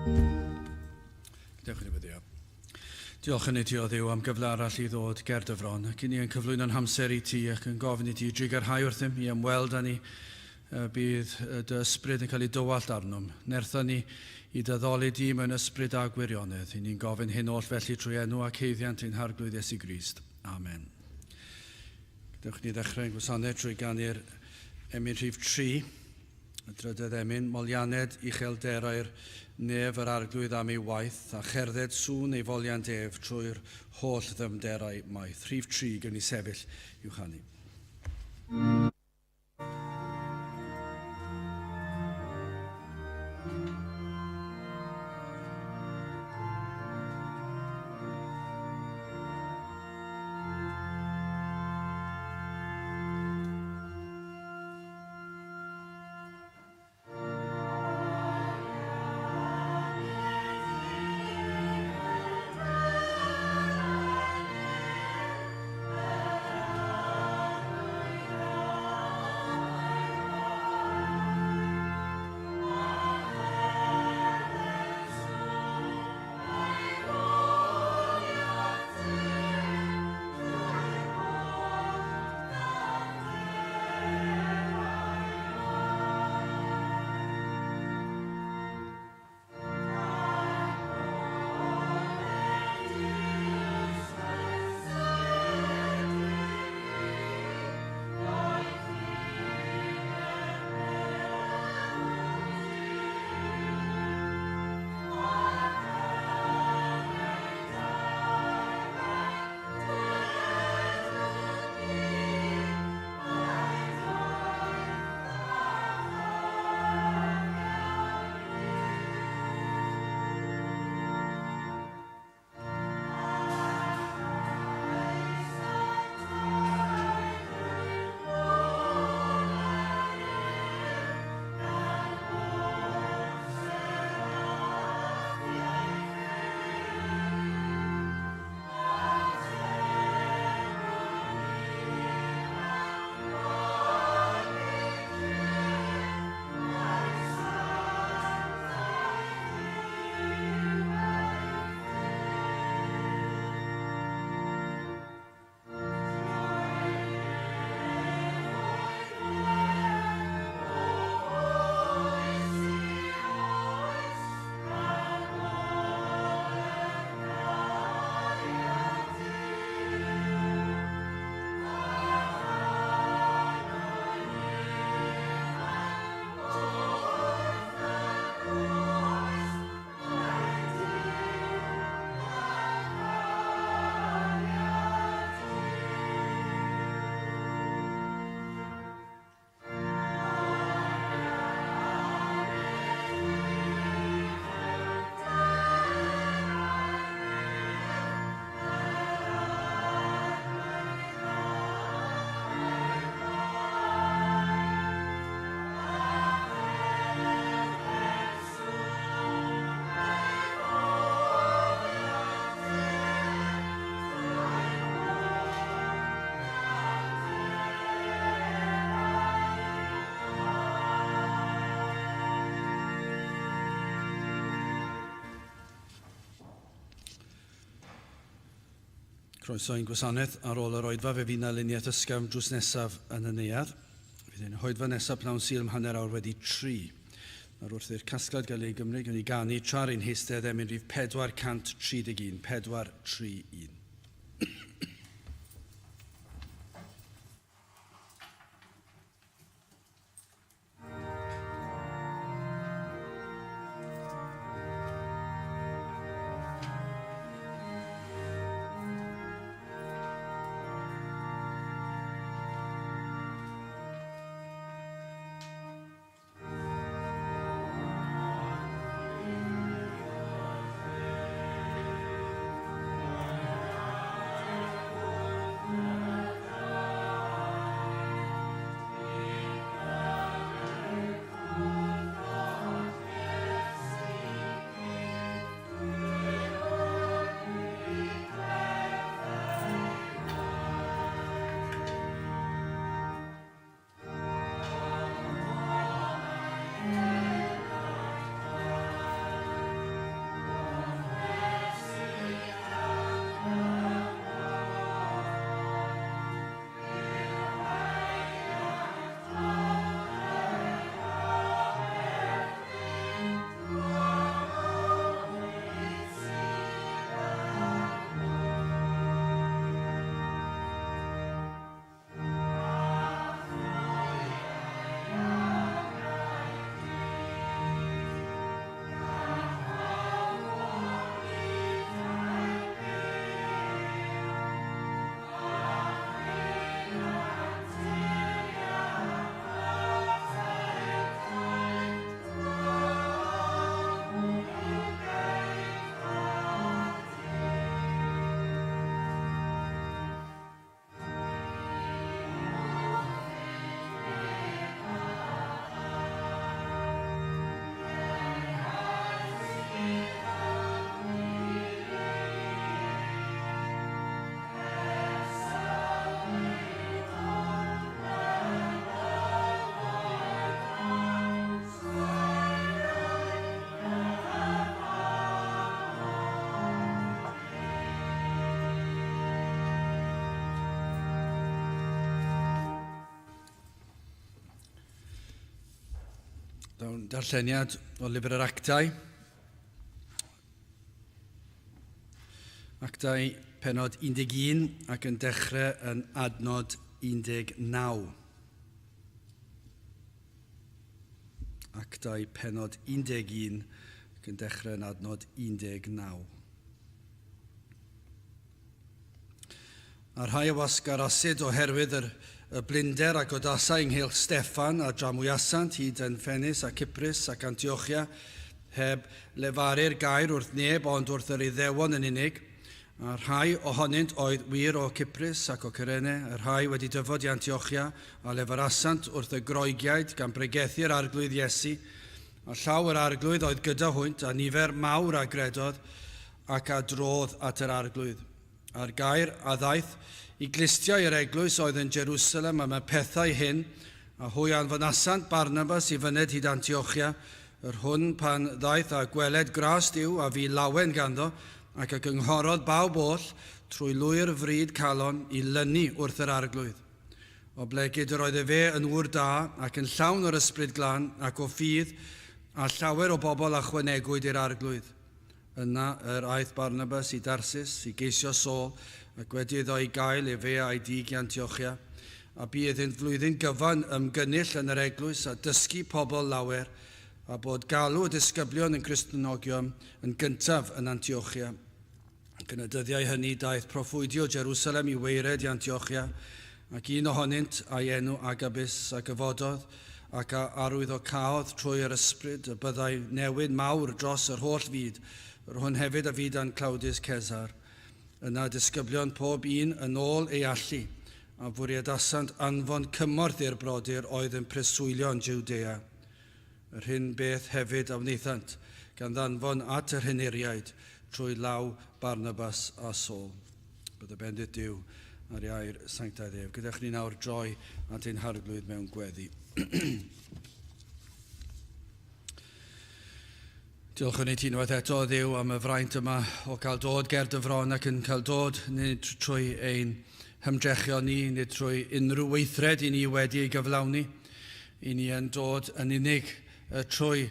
Gadewch i ni weddïo. Diolch yn i ti, o Dduw, am gyfle arall i ddod ger dy fron, ac i ni yn cyflwyno'n hamser i ti ac yn gofyn i ti drugarhau wrthym i ymweld â ni. Bydd dy ysbryd yn cael ei dywallt arnom. Nertha ni i dy addoli di mewn ysbryd a gwirionedd. I ni'n gofyn hyn oll felly trwy enw ac haeddiant ein Harglwydd Iesu Grist. Amen. Gadewch ni ddechrau ein gwasanaeth trwy ganu'r emyn rhif 3, y drydedd emyn, Molianed uchelderau'r nef yr Arglwydd am ei waith, a cherdded sŵn ei foliant ef trwy'r holl ddyfnderau maith. Rhif 3, gewn ni sefyll i'w chanu. Croeso i'n gwasanaeth ar ôl yr oedfa fe fydd 'na luniaeth ysgafn drws nesaf yn y neuadd. Fydd ein hoedfa nesaf pnawn Sul am 3:30. Nawr wrth i'r casgliad gael ei gymryd, gawn ni ganu tra'r ein heistedd emyn rhif 431, 431. Dawn darlleniad o lyfr yr Actau. Actau penod 11 ac yn dechrau yn adnod 19. Actau penod 11 ac yn dechrau yn adnod 19. A rhai a wasgarasid oherwydd yr, y blinder a godasai ynghylch Steffan a dramwyasant hyd yn Ffenis a Cyprus ac Antiochia, heb lefaru'r gair wrth neb ond wrth yr Iddewon yn unig. A rhai ohonynt oedd wir o Cyprus ac o Cyrene, y rhai wedi dyfod i Antiochia, a lefarasant wrth y Groegiaid gan bregethu'r Arglwydd Iesu. A llaw yr Arglwydd oedd gyda hwynt, a nifer mawr a gredodd, ac a drodd at yr Arglwydd. A'r gair a ddaeth i glustiau yr eglwys oedd yn Jerusalem am y pethau hyn, a hwy anfonasant Barnabas i fyned hyd Antiochia, yr hwn pan ddaeth a gweled gras Duw a fu lawen ganddo, ac a gynghorodd bawb oll, trwy lwyr fryd calon, i lynu wrth yr Arglwydd. Oblegid yr oedd efe yn ŵr da, ac yn llawn o'r Ysbryd Glân, ac o ffydd, a llawer o bobl a chwanegwyd i'r Arglwydd. Yna yr aeth Barnabas i Darsus i geisio Saul, ac wedi iddo ei gael efe a'i dug i Antiochia. A bu iddynt flwyddyn gyfan ymgynnull yn yr eglwys a dysgu pobl lawer, a bod galw y disgyblion yn Gristnogion yn gyntaf yn Antiochia. Ac yn y dyddiau hynny daeth proffwydi o Jerusalem i waered i Antiochia, ac un ohonynt, a'i enw Agabus, a gyfododd, ac a arwyddocaodd trwy yr Ysbryd y byddai newyn mawr dros yr holl fyd, yr hwn hefyd a fu dan Claudius Cesar. Yna disgyblion pob un yn ôl ei allu, a fwriadasant anfon cymorth i'r brodyr oedd yn preswylio yn Jwdea. Yr hyn beth hefyd a wnaethant, gan ddanfon at yr henuriaid trwy law Barnabas a Saul. Bydda bendith Duw ar ei air sanctaidd ef. Gadewch ni nawr droi at ein Harglwydd mewn gweddi. Diolchwn i ti unwaith eto, Dduw, am y fraint yma o cael dod ger dy fron ac yn cael dod nid trwy ein hymdrechion ni, nid trwy unrhyw weithred i ni wedi ei gyflawni. I ni yn dod yn unig trwy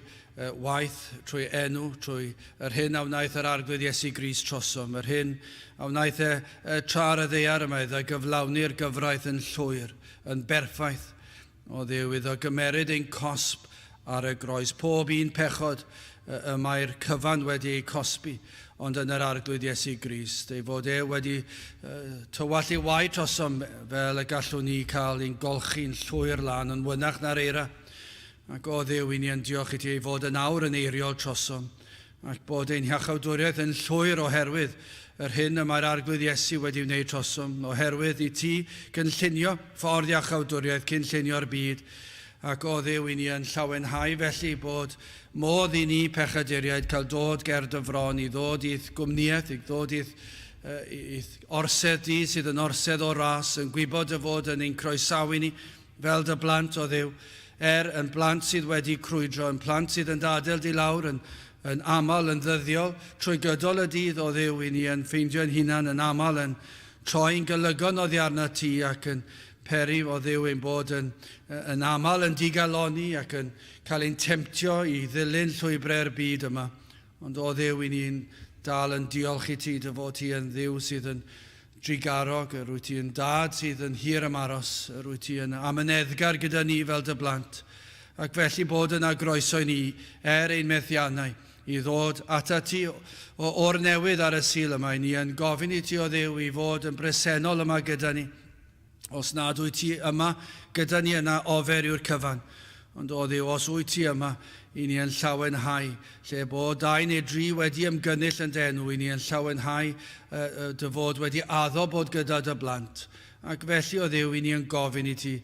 waith, trwy enw, trwy yr hyn a wnaeth yr Arglwydd Iesu Grist trosom, yr hyn a wnaeth e tra ar y ddaear yma iddo gyflawni'r gyfraith yn llwyr, yn berffaith. O Dduw, iddo gymeryd ein cosb ar y groes. Pob un pechod y mae'r cyfan wedi ei cosbi, ond yn yr Arglwydd Iesu Grist, ei fod e wedi tywallt ei waed trosom fel y gallwn ni cael ein golchi'n llwyr lân yn wynach na'r eira. Ac o Dduw, i ni yn diolch i ti ei fod yn awr yn eiriol trosom, ac bod ein hiachawdwriaeth yn llwyr oherwydd yr hyn y mae'r Arglwydd Iesu wedi wneud trosom, oherwydd i ti gynllunio ffordd iachawdwriaeth cyn llunio'r byd, ac o Dduw, i ni yn llawenhau felly bod modd i ni pechaduriaid cael dod ger dy fron, i ddod i'th gwmnïaeth, i ddod i'th, i'th orsedd di sydd yn orsedd o ras, yn gwybod dy fod yn ein croesawu ni fel dy blant, o Dduw, er yn blant sydd wedi crwydro, yn plant sydd yn d'adael di lawr, yn, yn aml, yn ddyddiol, trwy gydol y dydd, o Dduw, i ni yn ffeindio'n hunan yn aml yn troi'n golygon oddi arnat ti ac yn peri, o Dduw, ein bod yn, yn aml yn digalonni ac yn cael ein temtio i ddilyn llwybrau'r byd yma. Ond o Dduw, i ni'n dal yn diolch i ti dy fod ti yn Dduw sydd yn drugarog, yr wyt ti yn dad sydd yn hir ymaros, yr wyt ti yn amyneddgar gyda ni fel dy blant, ac felly bod yna groeso i ni, er ein methiannau, i ddod atat ti o, o'r newydd ar y Sul yma. I ni yn gofyn i ti, o Dduw, i fod yn bresennol yma gyda ni. Os nad wyt ti yma gyda ni yna, ofer yw'r cyfan. Ond o Dduw, os wyt ti yma, i ni yn llawenhau. Lle bo dau neu dri wedi ymgynnull yn dy enw, i ni yn llawenhau dy fod wedi addo bod gyda dy blant. Ac felly, o Dduw, i ni yn gofyn i ti,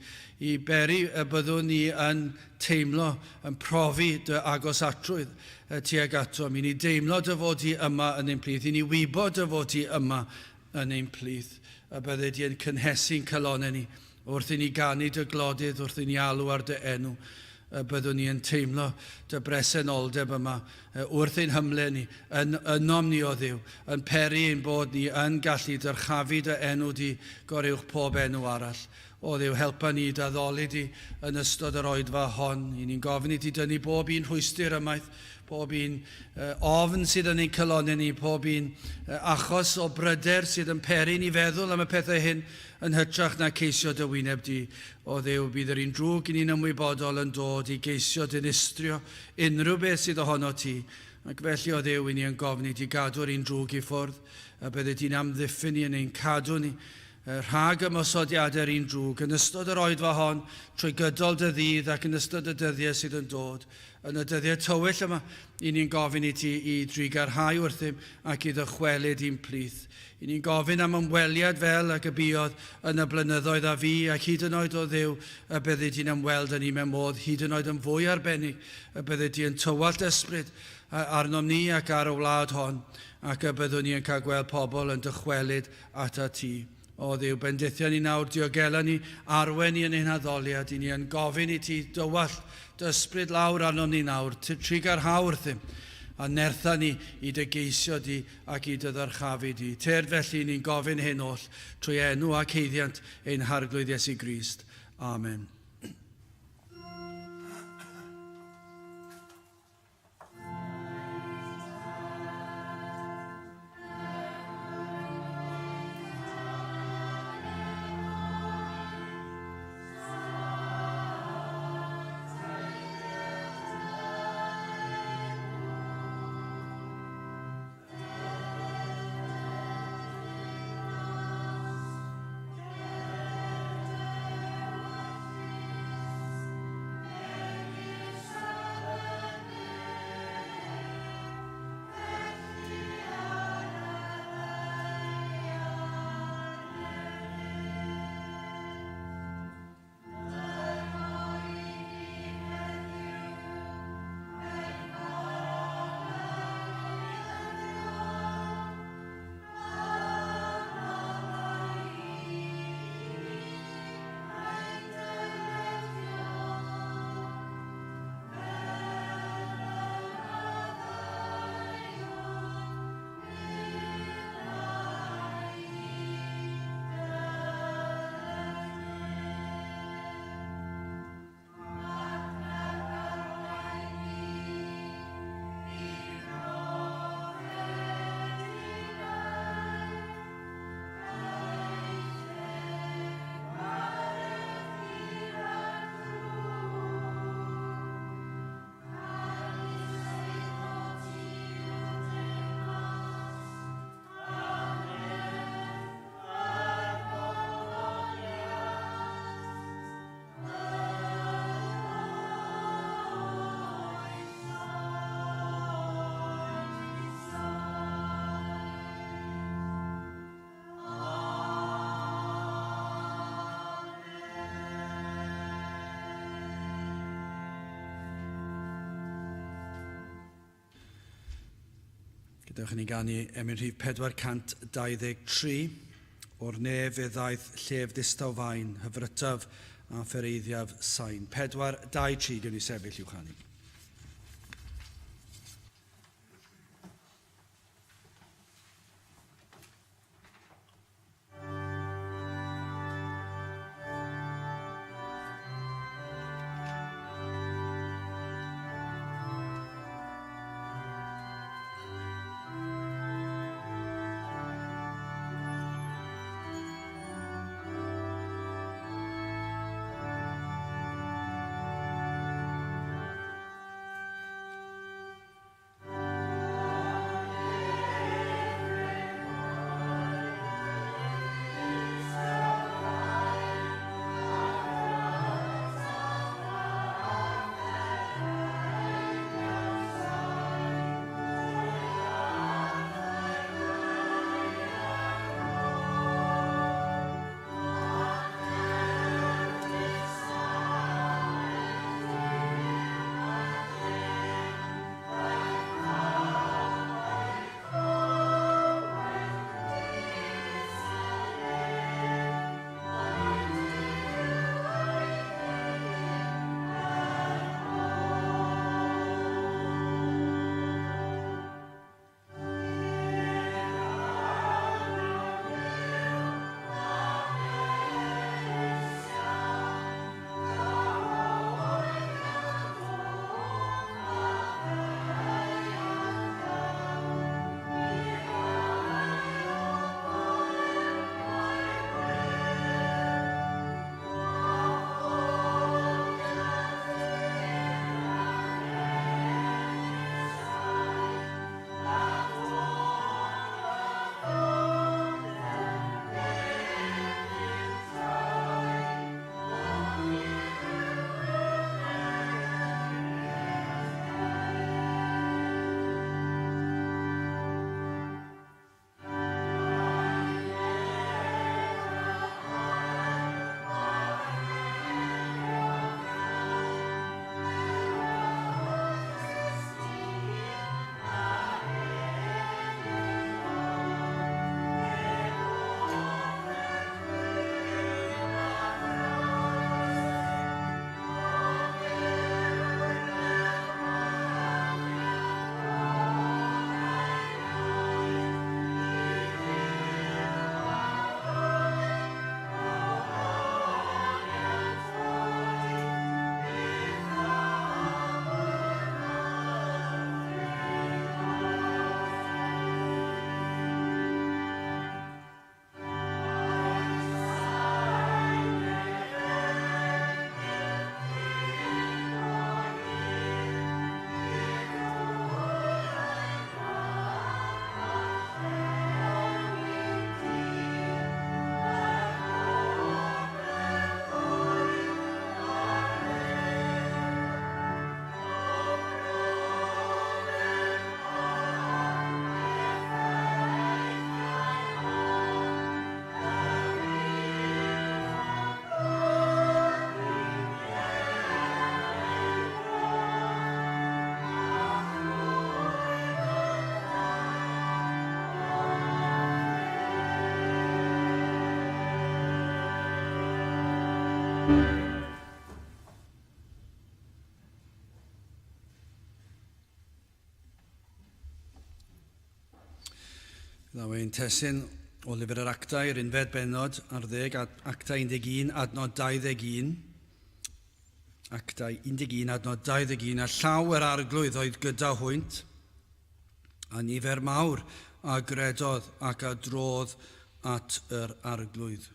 i beri y byddwn ni yn teimlo, yn profi dy agosatrwydd tuag atom. I ni deimlo dy fod ti yma yn ein plith. I ni wybod dy fod ti yma yn ein plith, a bydde di yn cynhesu'n calonnau ni wrth i ni ganu dy glodydd, wrth i ni alw ar dy enw, y byddwn ni yn teimlo dy bresenoldeb yma wrth ein hymle ni, yn ynom ni o Dduw, yn peri ein bod ni yn gallu dyrchafu dy enw di goruwch pob enw arall. O Dduw, helpa ni dy addoli di yn ystod yr oedfa hon. I ni'n gofyn i ti dynnu bob un rhwystr ymaith, pob un ofn sydd yn ein calonnau ni, pob un achos o bryder sydd yn peri ni feddwl am y pethau hyn yn hytrach na ceisio dy wyneb di. O Dduw, bydd yr un drwg i ni'n ymwybodol yn dod i geisio dinistrio unrhyw beth sydd ohono ti. Ac felly, o Dduw, i ni yn gofyn i ti gadw'r un drwg i ffwrdd, a bydde di'n amddiffyn ni yn ein cadw ni rhag ymosodiadau'r un drwg yn ystod yr oedfa hon, trwy gydol dy ddydd ac yn ystod y dyddiau sydd yn dod. Yn y dyddiau tywyll yma, i ni'n gofyn i ti i drugarhau wrthym ac i ddychwelyd i'n plith. I ni'n gofyn am ymweliad fel ag y buodd yn y blynyddoedd a fu, ac hyd yn oed o Dduw, y byddi di'n ymweld â ni mewn modd hyd yn oed yn fwy arbennig, y byddi di yn tywallt ysbryd arnom ni ac ar y wlad hon, ac y byddwn ni yn cael gweld pobl yn dychwelyd atat ti. O Dduw, bendithia ni nawr, diogela ni, arwain ni yn ein haddoliad, i ni yn gofyn i ti dywallt dy ysbryd lawr arnom ni nawr, trugarha wrthym, a nertha ni i dy geisio di ac i dy ddyrchafu di. Tyrd felly, ni'n gofyn hyn oll, trwy enw ac haeddiant ein Harglwydd Iesu Grist. Amen. Gadewch i ni ganu emyn rhif 423. O'r nef fe ddaeth llef ddistaw fain, hyfrytaf a phereiddiaf sain. 4, 2, 3, gewn ni sefyll i'w chanu. Ddaw ein testun o Lyfr yr Actau, yr unfed bennod ar ddeg, Actau 11, adnod 21. Actau 11, adnod 21, a llaw yr arglwydd oedd gyda hwynt, a nifer mawr a gredodd ac a drodd at yr arglwydd.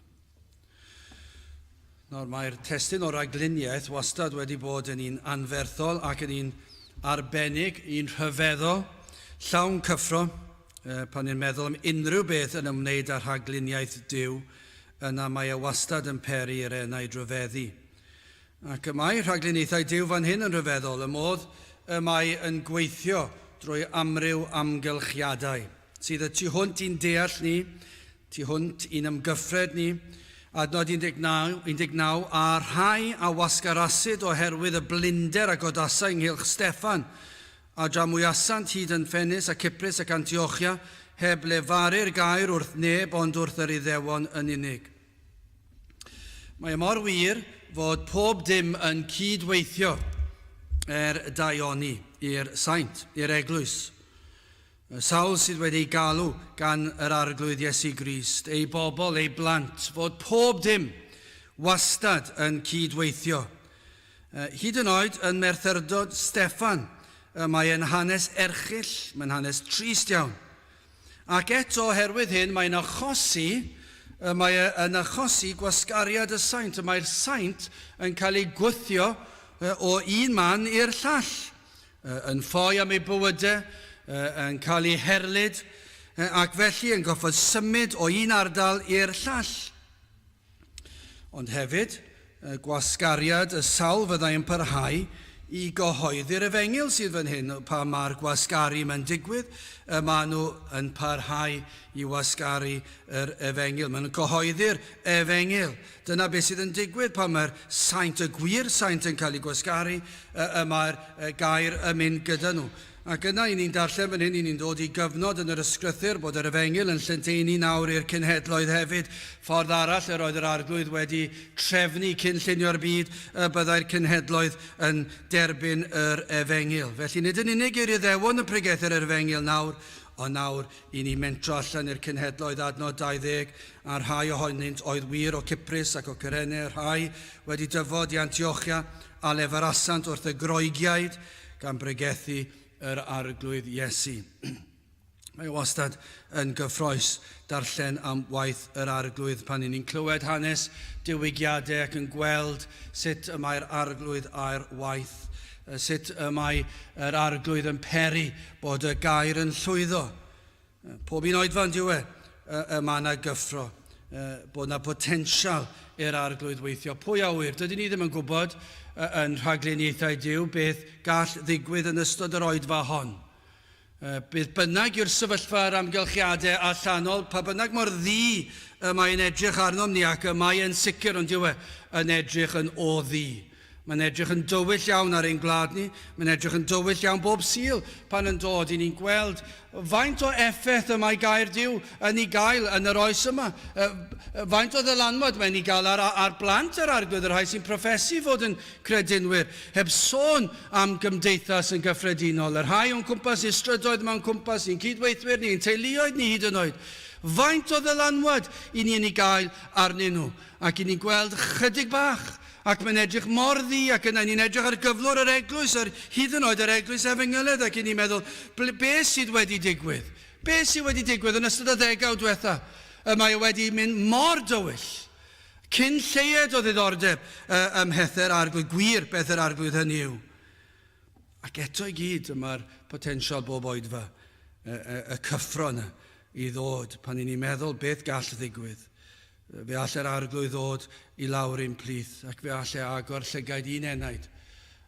Nawr, mae'r testun o ragluniaeth wastad wedi bod yn un anferthol ac yn un arbennig, un rhyfeddol, llawn cyffro. Pan ni'n meddwl am unrhyw beth yn ymwneud â rhagluniaeth Duw, yna mae e wastad yn peri i'r enaid ryfeddu. Ac y mae rhagluniaethau Duw fan hyn yn rhyfeddol, y modd y mae yn gweithio drwy amryw amgylchiadau sydd y tu hwnt i'n deall ni, Tu hwnt i'n ymgyffred ni, adnod 19, 19, a rhai a wasgarasid oherwydd y blinder a godasai ynghylch Steffan, a dramwyasant hyd yn Ffenis a Cyprus ac Antiochia, heb lefaru'r gair wrth neb ond wrth yr Iddewon yn unig. Mae e mor wir fod pob dim yn cyd-weithio er daioni i'r saint, i'r eglwys. Y sawl sydd wedi eu galw gan yr Arglwydd Iesu Grist, ei bobl, ei blant, fod pob dim wastad yn cyd-weithio. Hyd yn oed yn merthyrdod Steffan, y mae e'n hanes erchyll, mae'n hanes trist iawn. Ac eto, oherwydd hyn, mae'n achosi, y mae e yn achosi gwasgariad y saint. Y mae'r saint yn cael eu gwthio o un man i'r llall. Yn ffoi am eu bywydau, yn cael eu herlid, ac felly yn gorfod symud o un ardal i'r llall. Ond hefyd, gwasgariad y sawl fyddai yn parhau i gyhoeddi'r efengyl sydd fan hyn. Pan mae'r gwasgaru yma'n digwydd, y maen nhw yn parhau i wasgaru yr efengyl. Maen nhw'n cyhoeddi'r efengyl. Dyna beth sydd yn digwydd pan mae'r saint, y gwir saint yn cael ei gwasgaru, y, y mae'r gair yn mynd gyda nhw. Ac yna, i ni'n darllen fan hyn, i ni'n dod i gyfnod yn yr ysgrythur bod yr efengyl yn lledaenu nawr i'r cenhedloedd hefyd. Ffordd arall yr oedd yr Arglwydd wedi trefnu cyn llunio'r byd y byddai'r cenhedloedd yn derbyn yr efengyl. Felly nid yn unig i'r Iddewon y pregethir yr efengyl nawr, ond nawr i ni mentro allan i'r cenhedloedd adnod 20, a rhai ohonynt oedd wir o Cyprus ac o Cyrene, rhai wedi dyfod i Antiochia, a lefarasant wrth y Groegiaid, gan bregethu yr Arglwydd Iesu. Mae wastad yn gyffroes darllen am waith yr Arglwydd pan ni'n clywed hanes diwygiadau ac yn gweld sut y mae'r Arglwydd ar waith, sut y mae yr Arglwydd yn peri bod y gair yn llwyddo. Pob un oedfa yn diwe, y mae yna gyffro, bod yna potensial i'r Arglwydd weithio. Pwy a ŵyr? Dydyn ni ddim yn gwybod yn rhagluniaethau Duw beth gall ddigwydd yn ystod yr oedfa hon. Beth bynnag yw'r sefyllfa a'r amgylchiadau allanol, pa bynnag mor ddu y mae'n edrych arnom ni, ac y mae e'n sicr, ond dyw e, yn edrych yn o ddu. Mae'n edrych yn dywyll iawn ar ein gwlad ni, mae'n edrych yn dywyll iawn bob Sul pan yn dod i ni'n gweld faint o effaith y mae gair Duw yn ei gael yn yr oes yma. Faint o ddylanwad mae'n ei gael ar, ar blant yr Arglwydd, y rhai sy'n proffesu fod yn credinwyr, heb sôn am gymdeithas yn gyffredinol, y rhai o'n cwmpas ni'r strydoedd yma o'n cwmpas ni'n cydweithwyr ni, ein teuluoedd ni hyd yn oed. Faint o ddylanwad i ni yn ei gael arnyn nhw? Ac i ni'n gweld chydig bach, ac mae'n edrych mor ddu, ac yna ni'n edrych ar gyflwr yr eglwys, yr, hyd yn oed yr eglwys efengyledd, ac i ni'n meddwl, beth sydd wedi digwydd? Beth sydd wedi digwydd yn ystod y ddegawd diwetha? Y mae e wedi mynd mor dywyll. Cyn lleied o ddiddordeb ym mhethau'r arglwydd, gwir beth yr arglwydd hynny yw. Ac eto i gyd, y mae'r potensial bob oedfa, y, y, y cyffro yna i ddod pan i ni'n meddwl beth gall ddigwydd. Fe all yr Arglwydd ddod i lawr i'n plith, ac fe all e agor llygaid un enaid,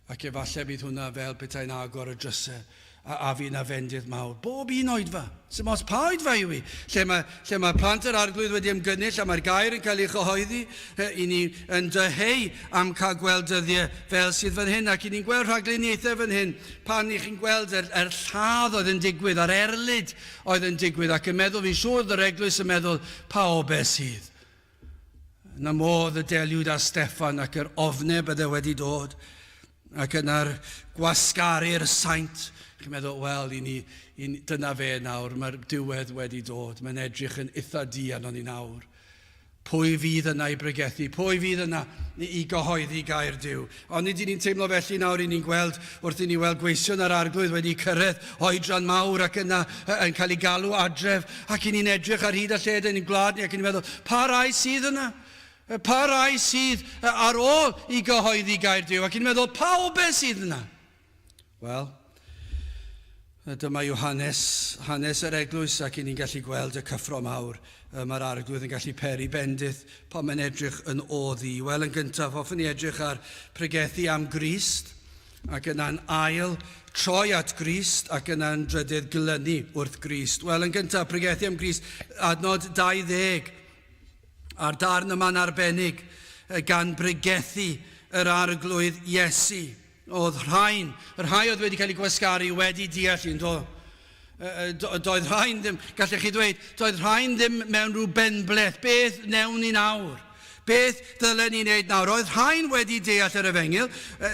ac efallai bydd hwnna fel petai'n agor y drysau, a, a fydd 'na fendith mawr. Bob un oedfa, sy'm ots pa oedfa yw hi, lle mae, lle mae plant yr Arglwydd wedi ymgynnull a mae'r gair yn cael ei chyhoeddi, i ni yn dyheu am cael gweld dyddiau fel sydd fan hyn, ac i ni'n gweld rhagluniaethau fan hyn, pan i chi'n gweld yr, yr lladd oedd yn digwydd, a'r erlid oedd yn digwydd, ac yn meddwl, fi'n siŵr yr eglwys yn meddwl, pa obe sydd? Yna modd y deliwyd â Steffan ac yr ofne bydde wedi dod, ac yna'r gwasgaru'r saint. Chi'n meddwl, wel, i ni, i ni, dyna fe nawr, mae'r diwedd wedi dod, mae'n edrych yn itha du arnon ni nawr. Pwy fydd yna i bregethu? Pwy fydd yna i gyhoeddi gair Duw? Ond nid ni'n teimlo felly nawr i ni'n gweld wrth i ni weld gweision yr arglwydd wedi cyrraedd oedran mawr ac yna yn cael ei galw adref ac i ni'n edrych ar hyd a lled yn ein gwlad ni ac i ni'n meddwl, pa rai sydd yna? Pa rai sydd ar ôl i gyhoeddi gair Duw? Ac i ni'n meddwl, pa obe sydd yna? Wel, dyma yw hanes, hanes yr eglwys ac i ni'n gallu gweld y cyffro mawr y mae'r arglwydd yn gallu peri bendith pan mae'n edrych yn o ddi. Wel, yn gyntaf, hoffwn i edrych ar pregethu am Grist, ac yna'n ail, troi at Grist, ac yna'n drydydd, glynu wrth Grist. Wel, yn gyntaf, pregethu am Grist, adnod 20, a'r darn yma'n arbennig, gan bregethu yr arglwydd Iesu. Oedd rhain, y rhai oedd wedi cael eu gwasgaru wedi deall un, do? Doedd rhain ddim, gallech chi ddweud, doedd rhain ddim mewn rhyw benbleth. Beth wnewn ni nawr? Beth ddylen ni wneud nawr? Oedd rhain wedi deall yr efengyl,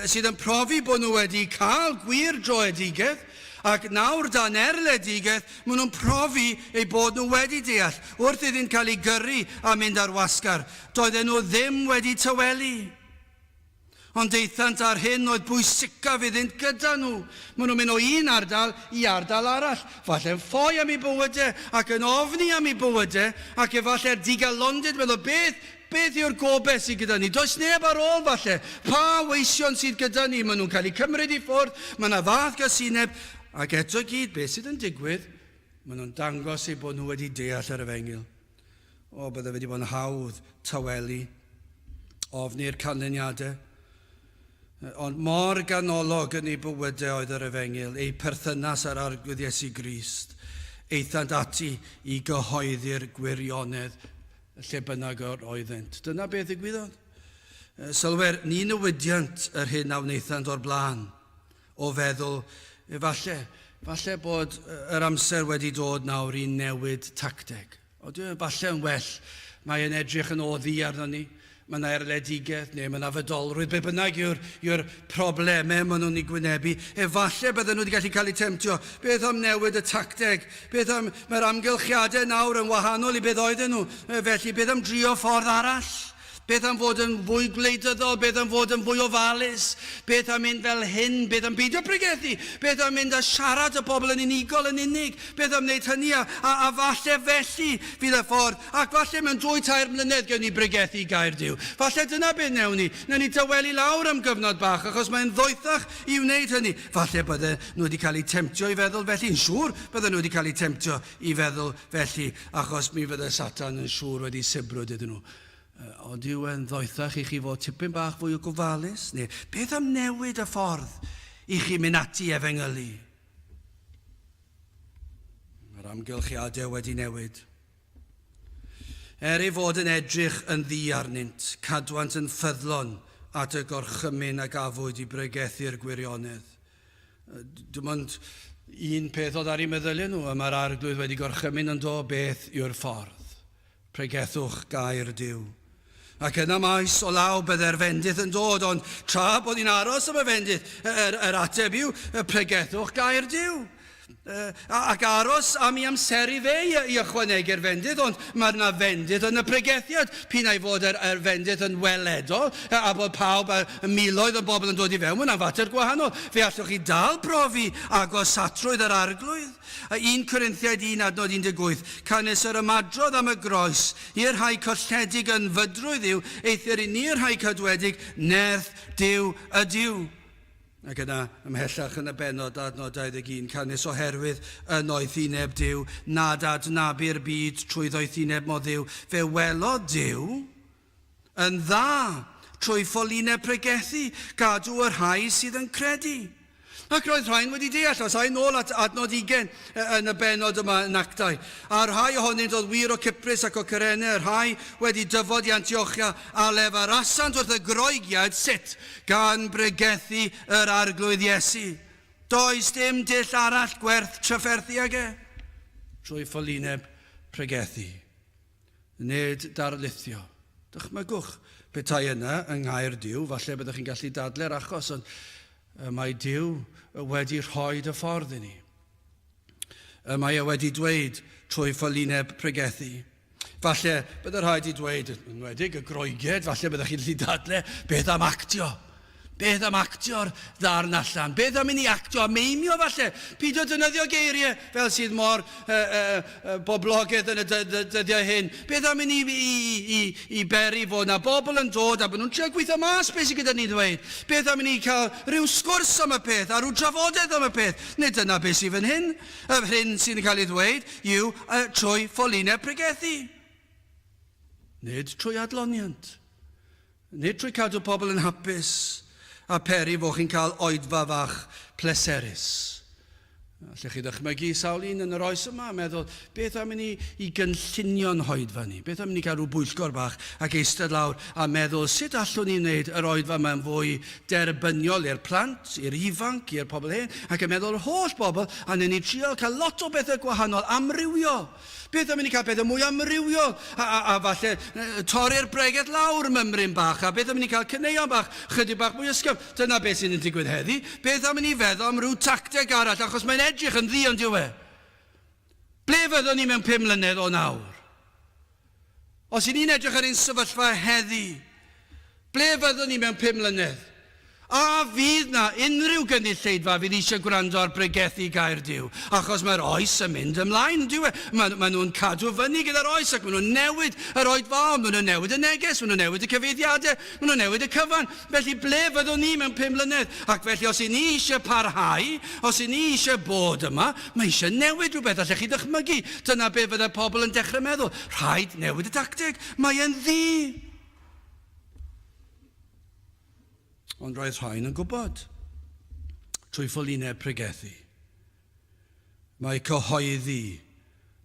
sydd yn profi bod nhw wedi cael gwir droedigaeth, ac nawr dan erledigaeth, maen nhw'n profi eu bod nhw wedi deall. Wrth iddynt cael eu gyrru a mynd ar wasgar, doedden nhw ddim wedi tawelu. Ond aethant â'r hyn oedd bwysicaf iddynt gyda nhw. Maen nhw'n mynd o un ardal i ardal arall, falle'n ffoi am eu bywydau ac yn ofni am eu bywydau, ac efallai'r digalondid, meddwl, beth, beth yw'r gobaith sydd gyda ni? Does neb ar ôl, falle. Pa weision sydd gyda ni? Maen nhw'n cael eu cymryd i ffwrdd, mae yna fath gasineb, ac eto i gyd, beth sydd yn digwydd? Maen nhw'n dangos eu bod nhw wedi deall yr efengyl. O, bydde wedi bod yn hawdd tawelu, ofni'r canlyniadau. Ond mor ganolog yn eu bywydau oedd yr efengyl, eu perthynas â'r Arglwydd Iesu Grist. Aethant ati i gyhoeddi'r gwirionedd lle bynnag yr oeddent. Dyna beth ddigwyddodd. Sylwer, ni newidiant yr hyn a wnaethant o'r blaen. o feddwl, efallai, falle bod yr amser wedi dod nawr i newid tacteg. O, dwi, falle yn well, mae e'n edrych yn oddi arno ni, mae yna erledigaeth neu mae yna fydolrwydd, be bynnag yw'r yw problemau maen nhw'n ei gwynebu. Efallai bydden nhw wedi gallu cael eu temtio. Beth am newid y tacteg? Beth am, mae'r amgylchiadau nawr yn wahanol i beth oedden nhw. Felly, beth am drio ffordd arall? Beth am fod yn fwy gwleidyddol? Beth am fod yn fwy ofalus? Beth am mynd fel hyn? Beth am beidio pregethu? Beth am mynd a siarad â bobl yn unigol yn unig? Beth am wneud hynny? A, a, a falle felly fydd y ffordd. Ac falle mewn dwy, tair mlynedd gewn ni bregethu gair Duw. Falle dyna beth wnewn ni. Wnewn ni dawelu lawr am gyfnod bach, achos mae'n ddoethach i wneud hynny. Falle bydden nhw wedi cael eu temtio i feddwl felly. Yn siŵr bydden nhw wedi cael eu temtio i feddwl felly, achos mi fydde Satan yn siŵr wedi sibrwd iddyn nhw. Ond yw e'n ddoethach i chi fod tipyn bach fwy o gofalus? Neu beth am newid y ffordd i chi mynd ati efengylu? Mae'r amgylchiadau wedi newid. Er ei fod yn edrych yn ddu arnynt, cadwant yn ffyddlon at y gorchymyn a gafwyd i bregethu'r gwirionedd. Dim ond un peth oedd ar eu meddyliau nhw, y mae'r arglwydd wedi gorchymyn yn do beth yw'r ffordd. Pregethwch gair Duw. Ac yna maes o law bydde'r fendith yn dod, ond tra bod ni'n aros am y fendith, yr, yr ateb yw, pregethwch gair Duw. Ac aros am i amseru fe i, i ychwanegu'r fendith, ond mae yna fendith yn y pregethiad, p'un ai fod yr, yr fendith yn weledol, a bod pawb a miloedd o bobl yn dod i fewn, mae hwnna'n fater gwahanol. Fe allwch chi dal brofi agosatrwydd yr Arglwydd. A 1 Corinthiaid 1 adnod 18, Canys yr ymadrodd am y groes i'r rhai colledig yn fydrwydd yw, eithr i ni'r rhai cadwedig, nerth Duw ydyw. Ac yna, ymhellach yn y bennod, adnod 21, Canys oherwydd y noethineb Duw, nad adnabu'r byd trwy ddoethineb mo Dduw, fe welodd Duw yn dda trwy ffolineb pregethu, gadw y rhai sydd yn credu. Ac roedd rhain wedi deall, os ai nôl at adnod ugain yn y bennod yma yn Actau. A rhai ohonynt oedd wir o Cyprus ac o Cyrene, y rhai wedi dyfod i Antiochia, a lefarasant wrth y Groegiaid sut, gan bregethu yr Arglwydd Iesu. Does dim dull arall gwerth trafferthu ag e. Trwy ffolineb pregethu. Nid darlithio. Dychmygwch petai yna yng Nghaer Duw, falle byddech chi'n gallu dadle'r achos, ond Mae Duw wedi rhoi y ffordd i ni. Mae e wedi dweud trwy ffolineb pregethu. Falle bydde rhaid i dweud, yn enwedig y Groegiaid, falle byddech chi'n gallu dadle, beth am actio? Beth am actio'r ddarn allan? Beth am i ni actio a meimio falle? Peidio defnyddio geiriau fel sydd mor uh, uh, uh, boblogaidd yn y dyddiau hyn. Beth am i ni i, i, i, i beri fod na bobl yn dod a bod nhw'n trio gweithio mas beth sydd gyda ni ddweud? Beth am i ni cael rhyw sgwrs am y peth a rhyw drafodaeth am y peth? Nid dyna beth sydd fan hyn. Yr hyn sy'n cael ei ddweud yw trwy ffolineb pregethu. Nid trwy adloniant. Nid trwy cadw pobl yn hapus a peri fod chi'n cael oedfa fach pleserus. Allech chi ddychmygu sawl un yn yr oes yma a meddwl, beth am i ni i gynllunio'n hoedfa ni? Beth am i ni gael rhyw bwyllgor bach ac eistedd lawr a meddwl sut allwn ni wneud yr oedfa yma'n fwy derbyniol i'r plant, i'r ifanc, i'r pobl hen, ac yn meddwl yr holl bobl, a wnawn ni trio cael lot o bethau gwahanol, amrywiol. Beth am i ni cael pethau mwy amrywiol, a, a, a falle torri'r bregeth lawr mymryn bach, a beth am i ni cael caneuon bach, chydig bach mwy ysgafn. Dyna beth sy'n digwydd heddi. Beth am i ni feddwl am ryw tacteg arall, achos mae'n edrych yn ddu, ond yw e? Ble fyddwn ni mewn 5 mlynedd o nawr? Os y'n ni'n edrych ar ein sefyllfa heddi, ble fyddwn ni mewn 5 mlynedd? A fydd na unrhyw gynulleidfa fydd eisiau gwrando ar bregethu gair Duw? Achos mae'r oes yn mynd ymlaen, on'd yw e? Mae, maen nhw'n cadw fyny gyda'r oes ac maen nhw'n newid yr oedfaon, maen nhw'n newid y neges, maen nhw'n newid y cyfeithiadau, maen nhw'n newid y cyfan. Felly ble fyddwn ni mewn 5 mlynedd? Ac felly os y'n ni eisiau parhau, os y'n ni eisiau bod yma, mae eisiau newid rhywbeth. Allech chi ddychmygu? Dyna be fyddai pobl yn dechrau meddwl. Rhaid newid y tacteg. Mae e'n ddu. Ond roedd rhain yn gwybod, trwy ffolineb pregethu. Mae cyhoeddi,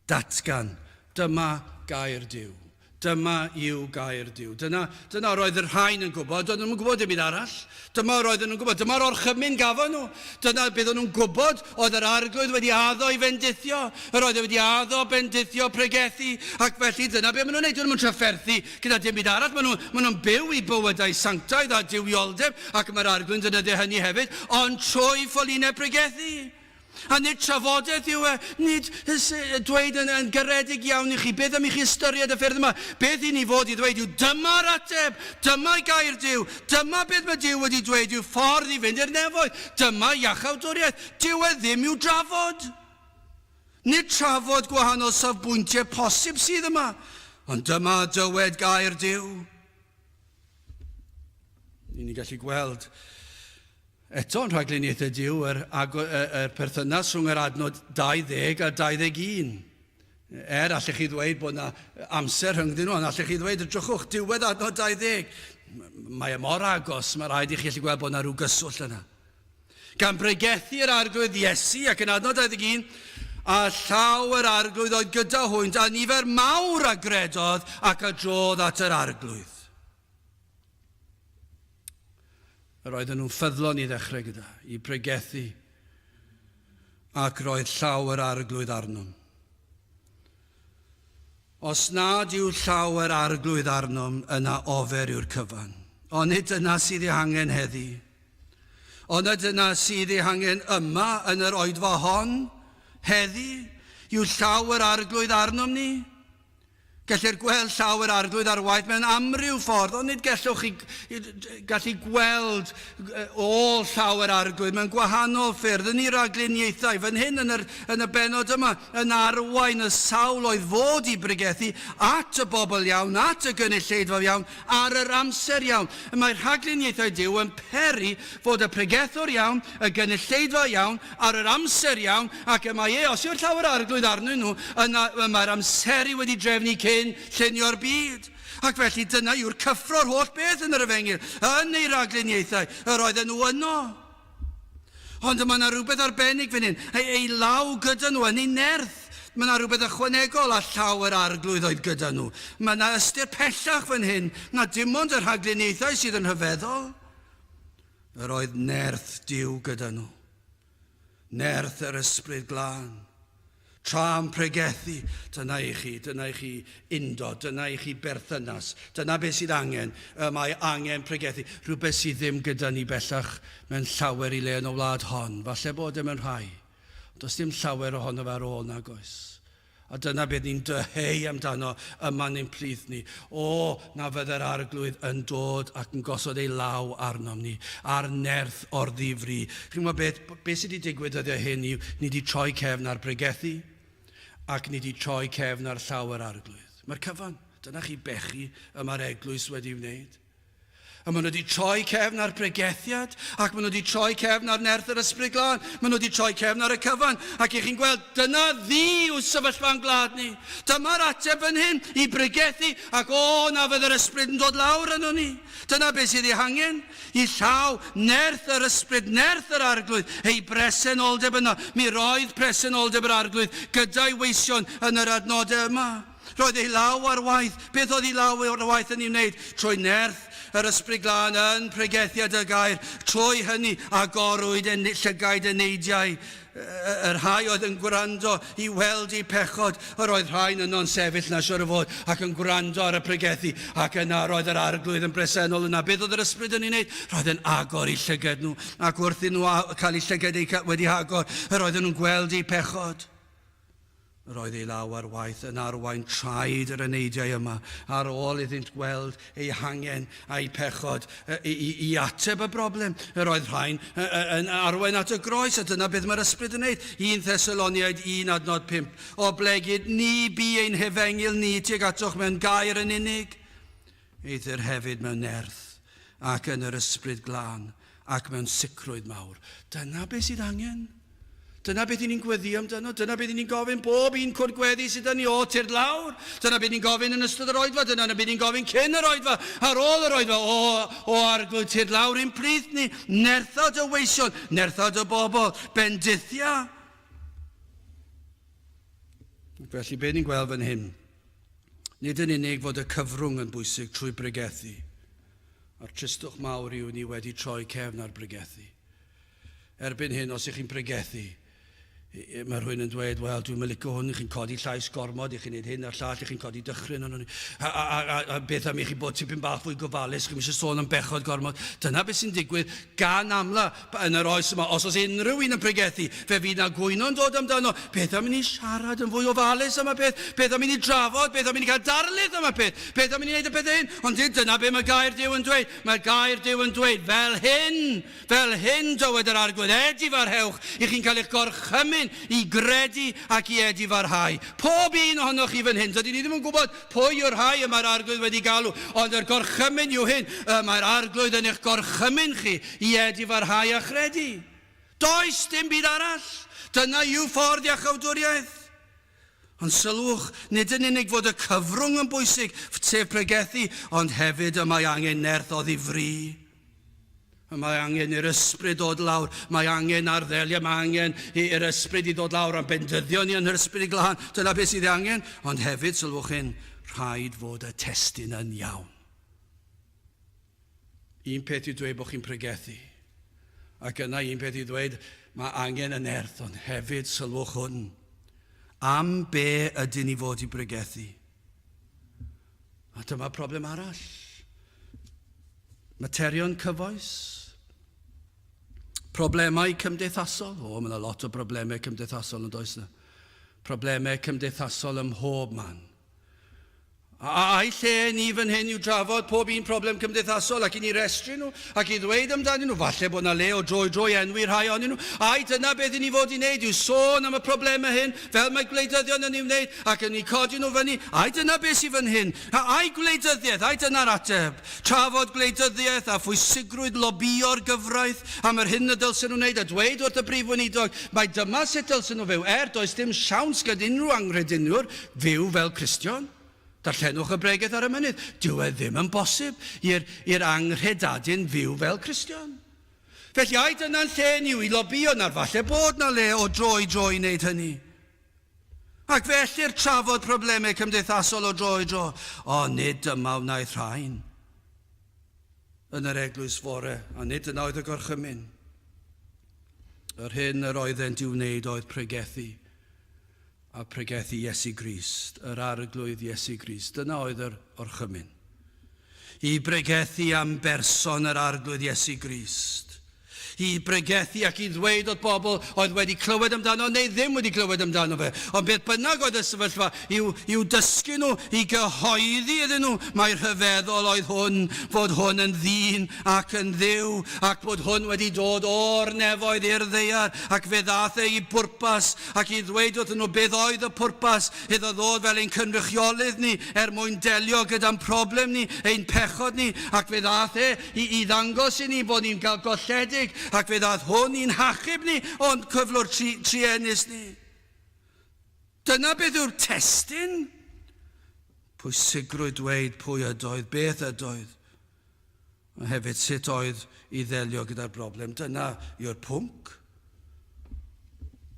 datgan, dyma gair Duw. Dyma yw gair Duw. Dyna, dyna roedd y rhain yn gwybod, doedden nhw'n gwybod dim byd arall. Dyma roedden nhw'n gwybod, dyma'r orchymyn gafon nhw. Dyna beth nhw'n gwybod, oedd yr Arglwydd wedi addo i fendithio. Yr oedd e wedi addo bendithio pregethu, ac felly dyna beth maen nhw'n neud. Dyn nhw'n trafferthu gyda dim byd arall. Maen nhw'n maen nhw byw i bywydau sanctaidd a duwioldeb, ac mae'r Arglwydd yn defnyddio hynny hefyd, ond trwy ffolineb pregethu. A nid trafodaeth yw e, nid dweud yn, yn garedig iawn i chi, beth am i chi ystyried y ffyrdd yma? Beth i ni fod i ddweud yw, dyma'r ateb, dyma gair Duw, dyma beth mae Duw wedi dweud yw ffordd i fynd i'r nefoedd, dyma iachawdwriaeth. Dyw e ddim i'w drafod. Nid trafod gwahanol safbwyntiau posib sydd yma, ond dyma dywed gair Duw. Ni'n gallu gweld eto yn rhagluniaethau Duw yr, yr perthynas rhwng yr adnod 20 a 21. Er allech chi ddweud bod yna amser rhyngddyn nhw, ond allech chi ddweud, edrychwch, diwedd adnod 20. Mae e mor agos, mae rhaid i chi allu gweld bod yna rhyw gyswllt yna. Gan bregethu yr Arglwydd Iesu ac yn adnod 21, a llaw yr Arglwydd oedd gyda hwynt, a nifer mawr a gredodd ac a drodd at yr Arglwydd. Yr oedden nhw'n ffyddlon i ddechrau gyda, i pregethu, ac roedd llaw yr Arglwydd arnom. Os nad yw llaw yr Arglwydd arnom, yna ofer yw'r cyfan. Ond nid dyna sydd ei hangen heddi. Ond nid dyna sydd ei hangen yma yn yr oedfa hon, heddi, yw llaw yr Arglwydd arnom ni. Gellir gweld llaw yr Arglwydd ar waith mewn amryw ffordd, ond nid gellwch chi gallu gweld ôl llaw yr Arglwydd mewn gwahanol ffyrdd yn ei ragluniaethau. Fan hyn yn, yr, yn y bennod yma, yn arwain y sawl oedd fod i bregethu at y bobl iawn, at y gynulleidfa iawn, ar yr amser iawn. Mae rhagluniaethau Duw yn peri fod y pregethwr iawn, y gynulleidfa iawn, ar yr amser iawn, ac y mae e, os yw'r llaw yr Arglwydd arnyn nhw, yna y mae'r amseru wedi drefnu cyn llunio'r byd. Ac felly dyna yw'r cyffro'r holl beth yn yr efengyl, yn ei ragluniaethau, yr oedden nhw yno. Ond mae yna rhywbeth arbennig fan hyn, ei, ei law gyda nhw yn ei nerth. Mae yna rhywbeth ychwanegol a llaw yr Arglwydd oedd gyda nhw. Mae yna ystyr pellach fan hyn na dim ond y rhagluniaethau sydd yn rhyfeddol. Yr oedd nerth Duw gyda nhw. Nerth yr Ysbryd Glân. Tra'n pregethu, dyna i chi, dyna i chi undod, dyna i chi berthynas, dyna beth sydd angen, y mae angen pregethu, rhywbeth sydd ddim gyda ni bellach mewn llawer i le yn y wlad hon, falle bod e mewn rhai, ond does dim llawer ohono fe ar ôl nag oes. A dyna beth ni'n dyheu amdano yma yn ein plith ni. O, na fydde'r Arglwydd yn dod ac yn gosod ei law arnom ni, a'r nerth o'r ddifri. Chi'n gwybod beth, beth sydd wedi digwydd dyddiau hyn yw, ni wedi troi cefn ar bregethu, ac ni wedi troi cefn ar llaw yr Arglwydd. Mae'r cyfan, dyna chi bechu y mae'r eglwys wedi wneud. A maen nhw wedi troi cefn ar bregethiad, ac maen nhw wedi troi cefn ar nerth yr Ysbryd Glân, maen nhw wedi troi cefn ar y cyfan. Ac i chi'n gweld, dyna ddi yw sefyllfa'n gwlad ni. Dyma'r ateb fan hyn, i bregethu, ac o, na fydd yr Ysbryd yn dod lawr arno ni. Dyna beth sydd ei hangen, i llaw, nerth yr Ysbryd, nerth yr Arglwydd, ei bresenoldeb yno. Mi roedd presenoldeb yr Arglwydd gyda'i weision yn yr adnodau yma. Roedd ei law ar waith. Beth oedd ei law ar waith yn ei wneud? Trwy nerth yr Ysbryd Glân yn pregethiad y gair. Trwy hynny, agorwyd en llygaid eneidiau y rhai oedd yn gwrando i weld eu pechod. Yr oedd rhain yno'n sefyll na siwr o fod ac yn gwrando ar y pregethu, ac yna roedd yr Arglwydd yn bresennol yna. Beth oedd yr Ysbryd yn ei wneud? Roedd yn agor eu llygaid nhw, ac wrth iddyn nhw cael eu llygaid eu wedi agor, yr oedden nhw'n gweld eu pechod. Yr oedd ei law ar waith yn arwain traed yr eneidiau yma, ar ôl iddynt gweld eu hangen a'u pechod i, i, i ateb y broblem. Yr oedd rhain yn arwain at y groes, a dyna beth mae'r ysbryd yn wneud. 1 Thessaloniaid 1 adnod 5. Oblegid ni bu ein hefengyl ni tuag atoch mewn gair yn unig, eithr hefyd mewn nerth ac yn yr ysbryd glân ac mewn sicrwydd mawr. Dyna beth sydd angen. Dyna beth i ni'n gweddio amdano. Dyna beth i ni'n gofyn bob un cwrdd gweddi sydd ni o tyrd lawr. Dyna beth ni'n gofyn yn ystod yr oedfa. Dyna beth ni'n gofyn cyn yr oedfa, ar ôl yr oedfa. O, o arglwydd, tyrd lawr i'n plith ni. Nertha dy weision, nertha dy bobl, bendithia. Felly, be ni'n gweld fan hyn? Nid yn unig fod y cyfrwng yn bwysig trwy bregethu, a'r tristwch mawr yw ni wedi troi cefn ar bregethu. Erbyn hyn, os ych chi'n pregethu, mae rhywun yn dweud, wel, dwi'n mylicio hwn, chi'n codi llais gormod, i chi'n gwneud hyn a'r llall, i chi'n codi dychryn arno ni. A, a, a, a, a beth am i chi bod tipyn bach fwy gofalus, chi'n eisiau sôn am bechod gormod. Dyna beth sy'n digwydd gan amla yn yr oes yma. Os oes unrhyw un yn pregethu, fe fydd na gwyno'n dod amdano. Beth am i ni siarad yn fwy ofalus am y peth? Beth am i ni drafod? Beth am i ni cael darlith am y peth? Beth am i ni wneud y pethau hyn? Ond dyna beth mae gair Duw yn dweud. Mae gair Duw yn dweud, fel hyn, Fel hyn dywed yr Arglwydd, edifarhewch, i chi'n cael eich gorchymyn i gredu ac i edifarhau. Pob un ohonoch chi fan hyn, dydyn ni ddim yn gwybod pwy yw'r rhai y mae'r Arglwydd wedi galw, ond yr gorchymyn yw hyn, y mae'r Arglwydd yn eich gorchymyn chi i edifarhau a chredu. Does dim byd arall. Dyna yw ffordd iachawdwriaeth. Ond sylwch, nid yn unig fod y cyfrwng yn bwysig, sef pregethu, ond hefyd y mae angen nerth oddi fri. Y mae angen i'r ysbryd ddod lawr, mae angen arddeliau, mae angen i'r ysbryd i ddod lawr am bendyddio ni yn yr ysbryd glân, dyna beth sydd ei angen. Ond hefyd, sylwch hyn, rhaid fod y testun yn iawn. Un peth yw dweud bod chi'n pregethu, ac yna un peth yw dweud mae angen y nerth, ond hefyd sylwch hwn, am be ydyn ni fod i bregethu? A dyma problem arall. Materion cyfoes. Problemau cymdeithasol. O, mae yna lot o broblemau cymdeithasol yn does yna. Problemau cymdeithasol ym mhob man. A'i lle ni fan hyn yw drafod pob un problem cymdeithasol ac i ni restru nhw ac i ddweud amdanyn nhw. Falle bod yna le o dro i dro i enwi rhai ohonyn nhw. Ai dyna beth i ni fod i wneud yw sôn am y problemau hyn fel mae gwleidyddion yn ei wneud ac yn eu codi nhw fyny. Ai dyna beth sydd fan hyn? Ai gwleidyddiaeth? Ai dyna'r ateb? Trafod gwleidyddiaeth a phwysigrwydd lobïo'r gyfraith am yr hyn y dylsen nhw wneud a dweud wrth y Brif Weinidog mai dyma sut dylsen nhw fyw, er does dim siawns gyda unrhyw anghrediniwr fyw fel Cristion. Darllenwch y Bregeth ar y Mynydd. Dyw e ddim yn bosib i'r i'r anghredadun fyw fel Cristion. Felly ai dyna'n lle ni yw i lobïo nawr falle bod 'na le o dro i dro i wneud hynny. Ac fe ellir trafod problemau cymdeithasol o dro i dro, ond nid dyma wnaeth rhain yn yr eglwys fore, a nid dyna oedd y gorchymyn. Yr hyn yr oeddent i'w wneud oedd pregethu. A pregethu Iesu Grist, yr Arglwydd Iesu Grist. Dyna oedd yr orchymyn. I bregethu am berson yr Arglwydd Iesu Grist. I bregethu ac i ddweud wrth bobl oedd wedi clywed amdano neu ddim wedi clywed amdano fe. Ond beth bynnag oedd y sefyllfa, i'w, i'w dysgu nhw, i gyhoeddi iddyn nhw mai rhyfeddol oedd hwn, fod hwn yn ddyn ac yn Dduw, ac bod hwn wedi dod o'r nefoedd i'r ddaear, ac fe ddaeth e i bwrpas, ac i ddweud wrthyn nhw beth oedd y pwrpas iddo ddod fel ein cynrychiolydd ni er mwyn delio gyda'n problem ni, ein pechod ni, ac fe ddaeth e i, i ddangos i ni bod ni'n gael golledig, ac fe ddaeth hwn i'n hachub ni o'n cyflwr tri, truenus ni. Dyna beth yw'r testun. Pwysigrwydd dweud pwy ydoedd, beth ydoedd, a hefyd sut oedd i ddelio gyda'r broblem. Dyna yw'r pwnc.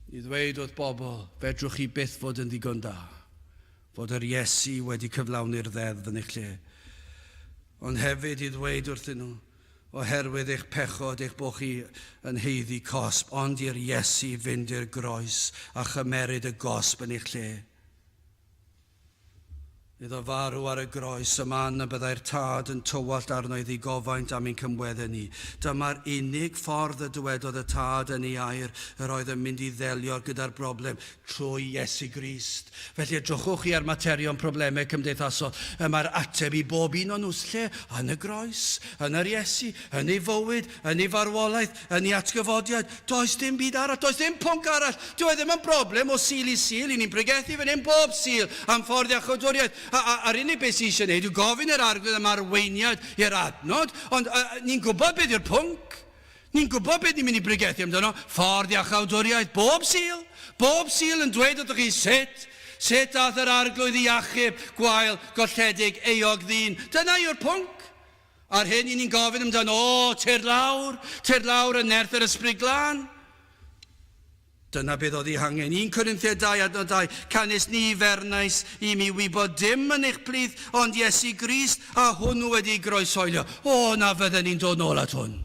I ddweud wrth bobl, fedrwch chi byth fod yn ddigon da, fod yr Iesu wedi cyflawni'r ddeddf yn eich lle. Ond hefyd i ddweud wrthyn nhw, oherwydd eich pechod eich bod chi yn haeddu cosb, ond i'r Iesu fynd i'r groes a chymeryd y gosb yn eich lle. Iddo farw ar y groes, y man y byddai'r Tad yn tywallt arno ei ddigofaint am ein cymweddau ni. Dyma'r unig ffordd y dywedodd y Tad yn ei air yr oedd yn mynd i ddelio gyda'r broblem, trwy Iesu Grist. Felly edrychwch chi ar materion problemau cymdeithasol. Y mae'r ateb i bob un o'n nhw lle? Yn y groes, yn yr Iesu, yn ei fywyd, yn ei farwolaeth, Yn ei atgyfodiad, does dim byd arall, does dim pwnc arall. Dyw e ddim yn broblem o Sul i Sul, 'y ni'n pregethu fan hyn bob Sul am ffordd iachawdwriaeth, a, a, a'r unig beth sydd eisiau gwneud yw gofyn i'r Arglwydd am arweiniad i'r adnod, ond a, ni'n gwybod beth yw'r pwnc. Ni'n gwybod beth ni'n mynd i bregethu amdano, ffordd iachawdwriaeth, bob Sul. Bob Sul yn dweud wrthych chi sut, sut ath yr Arglwydd i achub gwael, golledig, euog ddyn. Dyna yw'r pwnc. A'r hyn i ni'n gofyn amdano, o, tyrd lawr, tyrd lawr yn nerth yr Ysbryd Glân. Dyna beth oedd ei hangen. 1 Corinthiaid 2 adnod 2, Canys ni fernais i mi wybod dim yn eich plith, ond Iesu Grist, a hwnnw wedi ei groeshoelio. O, na fydden ni'n dod nôl at hwn.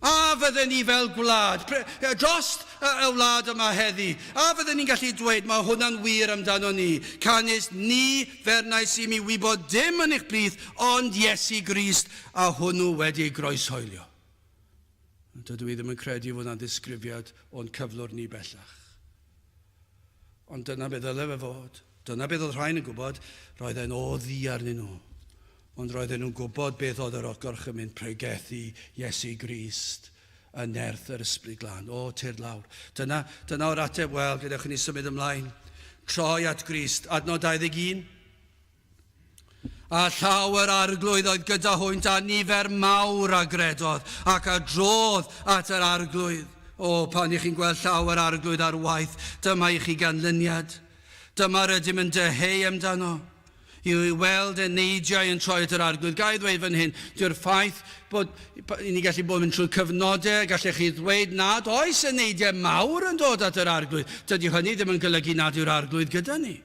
A fydden ni fel gwlad, dros y wlad yma heddi, a fydden ni'n gallu dweud, mae hwnna'n wir amdano ni, canys ni fernais i mi wybod dim yn eich plith ond Iesu Grist, a hwnnw wedi ei groeshoelio. Dydw i ddim yn credu fod hwnna'n ddisgrifiad o'n cyflwr ni bellach. Ond dyna be ddyle fe fod. Dyna beth oedd rhain yn gwybod, roedd e'n oddi arnyn nhw. Ond roedden nhw'n gwybod beth oedd yr gorchymyn pregethu Iesu Grist yn nerth yr Ysbryd Glân. O, tyrd lawr. Dyna, dyna o'r ateb, wel, gadewch i ni symud ymlaen. Troi at Grist. Adnod 21. A llaw yr Arglwydd oedd gyda hwynt a nifer mawr a gredodd ac a drodd at yr Arglwydd. O, pan i chi'n gweld llaw yr Arglwydd ar waith, dyma i chi ganlyniad. Dyma rydym yn dyheu amdano, i weld eneidiau yn troi at yr Arglwydd. Ga i ddweud fan hyn, dyw'r ffaith bod i ni gallu bod yn mynd trwy cyfnodau, gallech chi ddweud nad oes eneidiau mawr yn dod at yr Arglwydd. Dydy hynny ddim yn golygu nad yw'r Arglwydd gyda ni.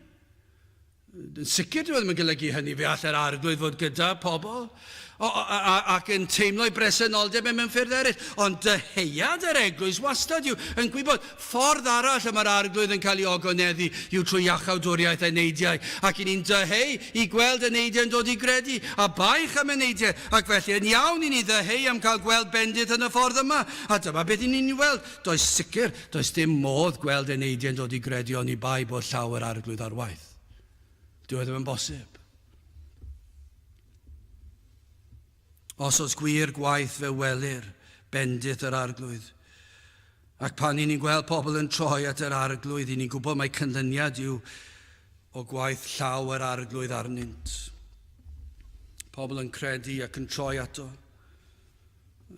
Yn sicr dyw e ddim yn golygu hynny, fe all yr Arglwydd fod gyda pobl ac yn teimlo'i bresenoldeb e mewn ffyrdd eraill. Ond dyheuad yr eglwys wastad yw yn gwybod ffordd arall y mae'r Arglwydd yn cael ei ogoneddu yw trwy iachawdwriaeth eneidiau. Ac i ni'n dyheu i gweld eneidiau yn dod i gredu, a baich am eneidiau, ac felly yn iawn i ni ddyheu am cael gweld bendith yn y ffordd yma. A dyma beth i ni'n ei weld. Does sicr, does dim modd gweld eneidiau'n dod i gredu oni bai bod llaw yr Arglwydd ar waith. Dyw e ddim yn bosib. Os oes gwir gwaith fe welir bendith yr Arglwydd. Ac pan i ni'n gweld pobl yn troi at yr Arglwydd, i ni'n gwybod mai cynlyniad yw o gwaith llaw yr Arglwydd arnynt. Pobl yn credu ac yn troi ato.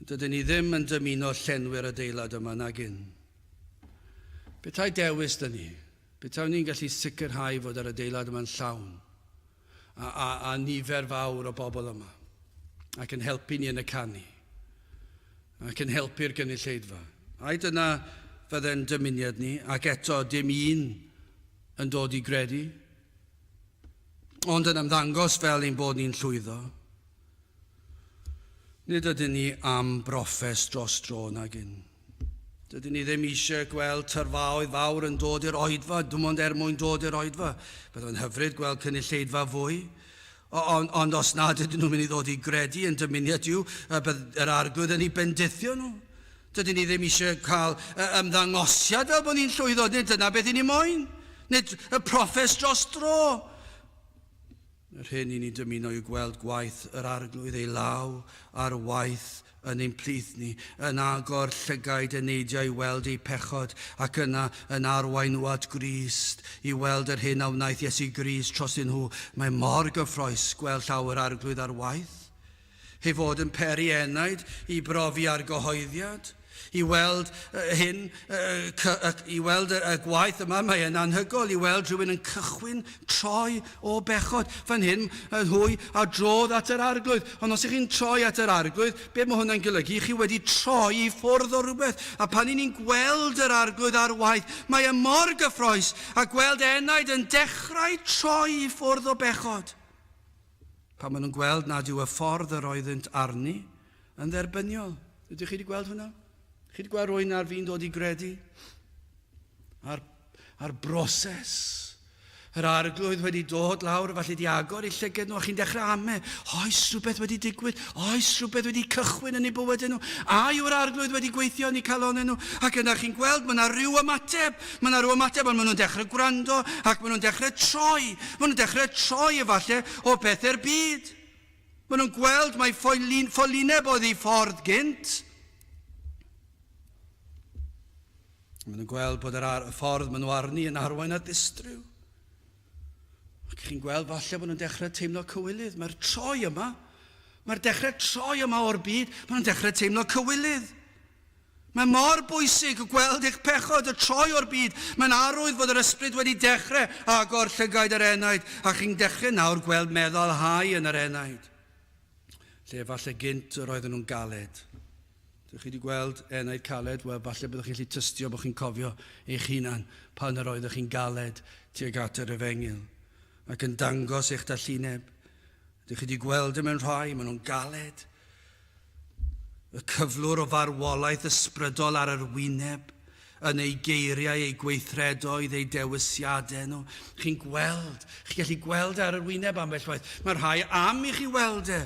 Dydyn ni ddim yn dymuno llenwi'r adeilad yma, nag un. Petai dewis dyn ni, petai ni'n gallu sicrhau fod yr adeilad yma'n llawn, a, a, a nifer fawr o bobl yma, ac yn helpu ni yn y canu, ac yn helpu'r gynulleidfa. Ai dyna fydde'n dymuniad ni, ac eto dim un yn dod i gredu, ond yn ymddangos fel ein bod ni'n llwyddo. Nid ydyn ni am broffes dros dro nag un. Dydyn ni ddim eisiau gweld tyrfaoedd fawr yn dod i'r oedfa, dim ond er mwyn dod i'r oedfa. Bydd o'n hyfryd gweld cynulleidfa fwy. Ond, ond os nad ydyn nhw'n mynd i ddod i gredu yn dymuniad Duw, bydd yr arglwydd yn ei bendithio nhw. Dydyn ni ddim eisiau cael ymddangosiad fel bod ni'n llwyddo, nid dyna beth i ni moyn. Nid y proffes dros dro. Yr hyn i ni'n dymuno yw gweld gwaith yr Arglwydd ei law ar waith yn ein plith ni, yn agor llygaid eneidiau i weld eu pechod, ac yna yn arwain nhw at Grist, i weld yr hyn a wnaeth Iesu Grist trostyn nhw. Mae mor gyffrous gweld llaw yr Arglwydd ar waith. Ei fod yn peri enaid i brofi argyhoeddiad, i weld hyn, i weld y gwaith yma, mae e'n anhygoel i weld rhywun yn cychwyn troi o bechod. Fan hyn, hwy a drodd at yr arglwydd. Ond os ych chi'n troi at yr arglwydd, be mae hwnna'n golygu? Chi wedi troi i ffwrdd o rhywbeth. A pan i ni'n gweld yr arglwydd ar waith, mae e mor gyffroes a gweld enaid yn dechrau troi i ffwrdd o bechod. Pan maen nhw'n gweld nad yw y ffordd yr oeddynt arni yn dderbyniol. Ydych chi wedi gweld hwnna? Chi wedi gweld rhywun ar fin dod i gredu? A'r, a'r broses. Yr arglwydd wedi dod lawr, falle di agor i llyged nhw, a chi'n dechrau ame. Oes rhywbeth wedi digwydd? Oes rhywbeth wedi cychwyn yn eu bywydau nhw? A yw'r arglwydd wedi gweithio yn eu calonau nhw? Ac yna chi'n gweld, mae yna rhyw ymateb. Mae yna rhyw ymateb, ond maen nhw'n dechrau gwrando ac maen nhw'n dechrau troi. Maen nhw'n dechrau troi efallai o bethau'r byd. Maen nhw'n gweld mai ffolineb oedd eu ffordd gynt. Maen nhw'n gweld bod yr ffordd maen nhw arni yn arwain at ddistryw. Ac chi'n gweld falle bod nhw'n dechrau teimlo cywilydd. Mae'r troi yma, mae'r dechrau troi yma o'r byd, maen nhw'n dechrau teimlo cywilydd. Mae mor bwysig gweld eich pechod, y troi o'r byd. Mae'n arwydd fod yr ysbryd wedi dechrau agor llygaid yr enaid, a chi'n dechrau nawr gweld meddalhau yn yr enaid. Lle falle gynt yr oedden nhw'n galed. Dych chi wedi gweld enaid caled? Wel, falle byddwch chi'n gallu tystio bod chi'n cofio eich hunan pan yr oeddech chi'n galed tuag at yr efengyl ac yn dangos eich dallineb. Dych chi wedi gweld e mewn rhai, maen nhw'n galed. Y cyflwr o farwolaeth ysbrydol ar yr wyneb, yn eu geiriau, eu gweithredoedd, eu dewisiadau nhw. Chi'n gweld, chi'n gallu gweld e ar yr wyneb ambell waith. Mae rhai am i chi weld e.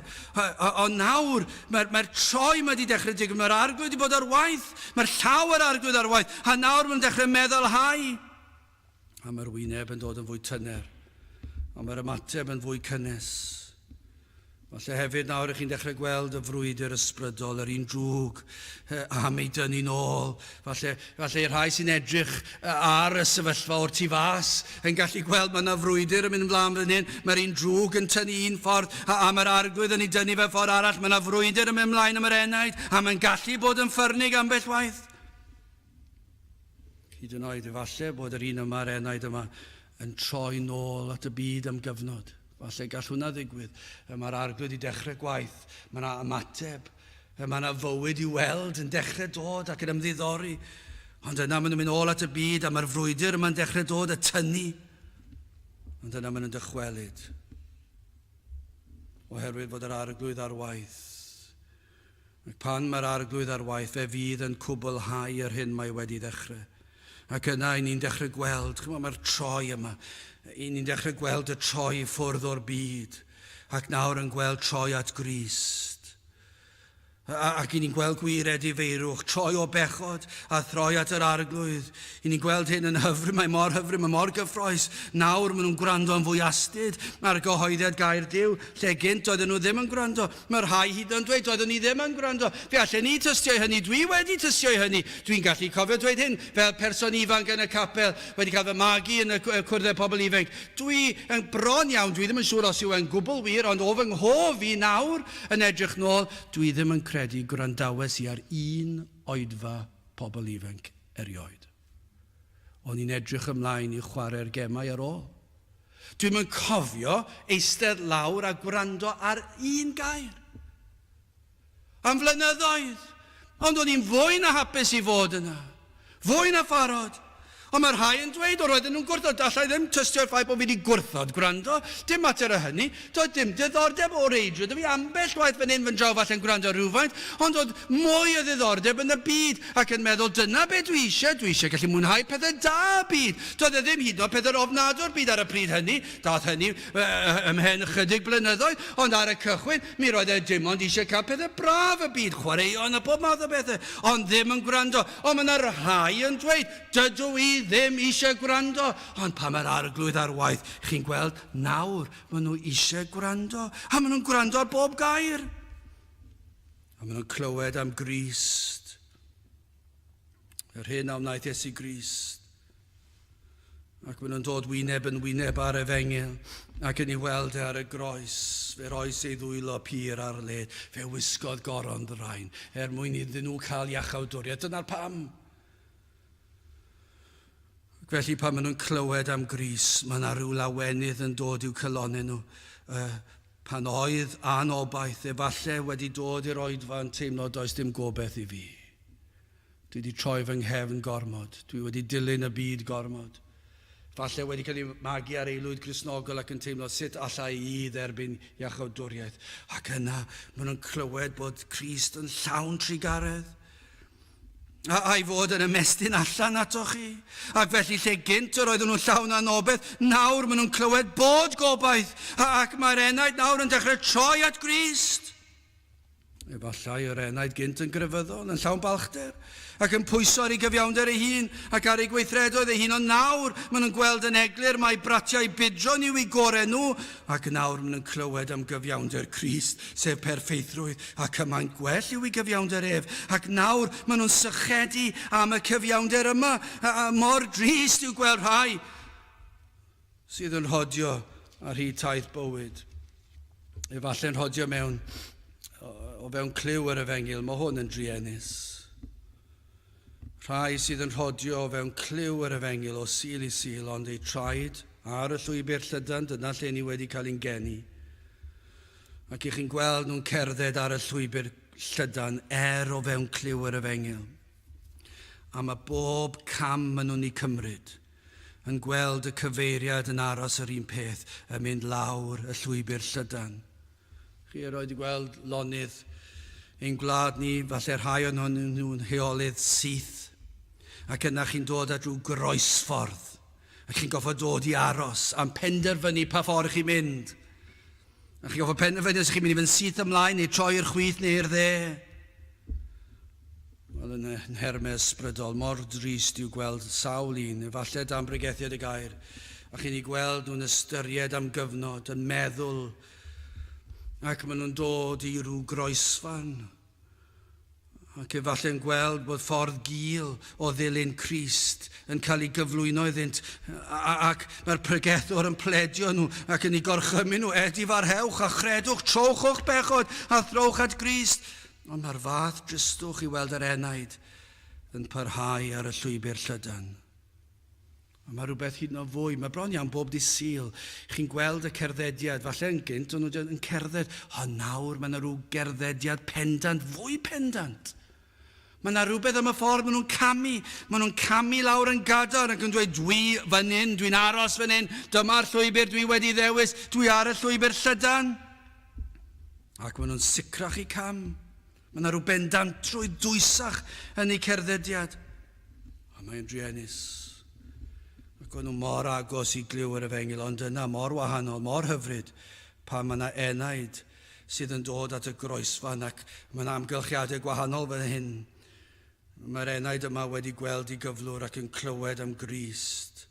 Ond nawr, mae'r mae troi mae wedi dechrau digwydd, mae'r arglwydd wedi bod ar waith, mae'r llaw yr arglwydd ar waith, a nawr mae'n dechrau meddylhau. A mae'r wyneb yn dod yn fwy tyner, ond mae'r ymateb yn fwy cynnes. Falle hefyd nawr ych chi'n dechrau gweld y frwydr ysbrydol, yr un drwg am ei dynnu'n ôl. Falle, falle i'r rhai sy'n edrych ar y sefyllfa o'r tu fas yn gallu gweld mae yna frwydr yn mynd ymlaen fan hyn. Mae'r un drwg yn tynnu un ffordd a, a mae'r arglwydd yn ei dynnu fe ffordd arall. Mae yna frwydr yn mynd ymlaen am yr enaid a mae'n gallu bod yn ffyrnig ambell waith. Hyd yn oed efallai bod yr un yma, yr enaid yma, yn troi nôl at y byd am gyfnod. Falle gall hwnna ddigwydd. Mae'r arglwydd i dechrau gwaith, mae yna ymateb, mae yna fywyd i weld yn dechrau dod ac yn ymddiddori. Ond yna maen nhw'n mynd ôl at y byd a mae'r frwydr yma'n dechrau dod y tynnu. Ond yna maen nhw'n dychwelyd. Oherwydd fod yr arglwydd ar waith. Ac pan mae'r Arglwydd ar waith, fe fydd yn cwblhau yr hyn mae wedi ddechrau. Ac yna, i ni'n dechrau gweld, chymod, mae'r troi yma, i ni'n dechrau gweld y troi i ffwrdd o'r byd, ac nawr yn gweld troi at Grist. Ac i ni'n gweld gwir edifeirwch, troi o bechod a throi at yr arglwydd. I ni'n gweld hyn yn hyfryd, mae mor hyfryd, mae mor gyffroes. Nawr maen nhw'n gwrando yn fwy astud ar gyhoeddiad gair Duw, lle gynt oedden nhw ddim yn gwrando. Mae rhai hyd yn oed yn dweud, doeddwn i ddim yn gwrando. Fe allen ni tystio i hynny. Dwi wedi tystio i hynny. Dwi'n gallu cofio dweud hyn fel person ifanc yn y capel, wedi cael fy magu yn y cwrddau pobl ifanc. Dwi yn bron iawn, dwi ddim yn siŵr os yw e'n gwbl wir, ond o fy nghof i nawr, yn edrych nôl, dwi ddim yn credu gwrandawes i ar un oedfa pobl ifanc erioed. O'n i'n edrych ymlaen i chwarae'r gemau ar ôl. Dwi'm yn cofio eistedd lawr a gwrando ar un gair. Am flynyddoedd. Ond o'n i'n fwy na hapus i fod yna. Fwy na pharod. Ond mae rhai yn dweud, o roedden nhw'n gwrthod, alla i ddim tystio i'r ffaith bod fi wedi gwrthod gwrando, dim mater o hynny, doedd dim diddordeb o reidrwydd 'da fi, ambell waith fan hyn fan draw falle'n gwrando rhywfaint, ond oedd mwy o ddiddordeb yn y byd, ac yn meddwl dyna be dwi eisiau, dwi eisiau gallu mwynhau pethau da y byd. Doedd e ddim hyd yn oed pethau ofnadwy'r byd ar y pryd hynny, daeth hynny ymhen ychydig blynyddoedd, ond ar y cychwyn, Mi roedd e dim ond eisiau cael pethau braf y byd, chwaraeon a bob math o bethau, ond ddim yn gwrando. Ond mae yna rhai yn dweud, dydw i ddim eisiau gwrando. Ond pan mae'r arglwydd ar waith, chi'n gweld, nawr, maen nhw eisiau gwrando. A maen nhw'n gwrando ar bob gair. A maen nhw'n clywed am Grist. Yr hyn a wnaeth Iesu Grist. Ac maen nhw'n dod wyneb yn wyneb ar efengyl ac yn ei weld e ar y groes. Fe roes ei ddwylo pur ar led. Fe wisgodd goron ddrain er mwyn iddyn nhw cael iachawdwriaeth. Dyna'r pam. Ac felly pan maen nhw'n clywed am Grist, mae yna rhyw lawenydd yn dod i'w calonnau nhw. Uh, pan oedd anobaith efallai wedi dod i'r oedfa yn teimlo does dim gobeith i fi. Dwi wedi troi fy nghefn gormod. Dwi wedi dilyn y byd gormod. Falle wedi cael ei magu ar aelwyd Gristnogol ac yn teimlo sut alla i dderbyn iachawdwriaeth. Ac yna, maen nhw'n clywed bod Crist yn llawn trugaredd. A, a'i fod yn ymestyn allan atoch chi. Ac felly lle gynt yr oedden nhw'n llawn anobaith, nawr maen nhw'n clywed bod gobaith. A, ac mae'r enaid nawr yn dechrau troi at Grist. Efallai yr enaid gynt yn grefyddol, yn llawn balchder, ac yn pwyso ar ei gyfiawnder ei hun ac ar ei gweithredoedd ei hun, ond nawr maen nhw'n gweld yn eglur mai bratiau budron yw eu gorau nhw, ac nawr maen nhw'n clywed am gyfiawnder Crist, sef perffeithrwydd, a cymaint gwell yw ei gyfiawnder ef, ac nawr maen nhw'n sychedu am y cyfiawnder yma, a, a mor drist yw gweld rhai sydd yn rhodio ar hyd taith bywyd. Efallai'n rhodio mewn o fewn clyw yr efengyl, mae hwn yn druenus. Rhai sydd yn rhodio o fewn clyw yr efengyl o Sul i Sul, ond eu traed ar y llwybr llydan, dyna lle ni wedi cael ein geni. Ac i chi'n gweld nhw'n cerdded ar y llwybr llydan er o fewn clyw yr efengyl. A mae bob cam maen nhw'n ei cymryd yn gweld y cyfeiriad yn aros yr un peth, yn mynd lawr y llwybr llydan. Chi erioed wedi gweld lonydd ein gwlad ni, falle rhai o'n nhw'n heolydd syth, ac yna chi'n dod at rhyw groesffordd, ac chi'n goffod dod i aros am penderfynu pa ffordd chi'n mynd. A chi'n goffod penderfynu os chi'n mynd i fynd syth ymlaen neu troi i'r chwith neu i'r dde. Wel, yn y nhermau ysbrydol, mor drist yw gweld sawl un, efallai dan bregethiad y gair, a chi'n ei gweld nhw'n ystyried am gyfnod, yn meddwl, ac maen nhw'n dod i rhyw groesfan, ac efallai'n gweld bod ffordd gul o ddilyn Crist yn cael ei gyflwyno iddynt, ac mae'r pregethwr yn pledio nhw ac yn eu gorchymyn nhw, edifarhewch a chredwch, trowch o'ch bechod a throwch at Grist. Ond mae'r fath dristwch i weld yr enaid yn parhau ar y llwybr llydan. A mae rhywbeth hyd yn oed fwy. Mae bron iawn bob dydd Sul. Chi'n gweld y cerddediad. Falle yn gynt, o'n nhw yn cerdded. Ond nawr mae yna rhyw gerddediad pendant, fwy pendant. Mae yna rhywbeth am y ffordd maen nhw'n camu. Maen nhw'n camu lawr yn gadarn ac yn dweud, dwi fan hyn, dwi'n aros fan hyn, dyma'r llwybr dwi wedi ddewis, dwi ar y llwybr llydan. Ac maen nhw'n sicrach i cam. Mae yna rhyw bendantrwydd dwysach yn eu cerddediad. A mae'n druenus. Ac o'n nhw mor agos i glyw yr efengyl, ond yna mor wahanol, mor hyfryd, pan mae yna enaid sydd yn dod at y groesfan ac mae yna amgylchiadau gwahanol fan hyn. Mae'r enaid yma wedi gweld ei gyflwr ac yn clywed am Grist.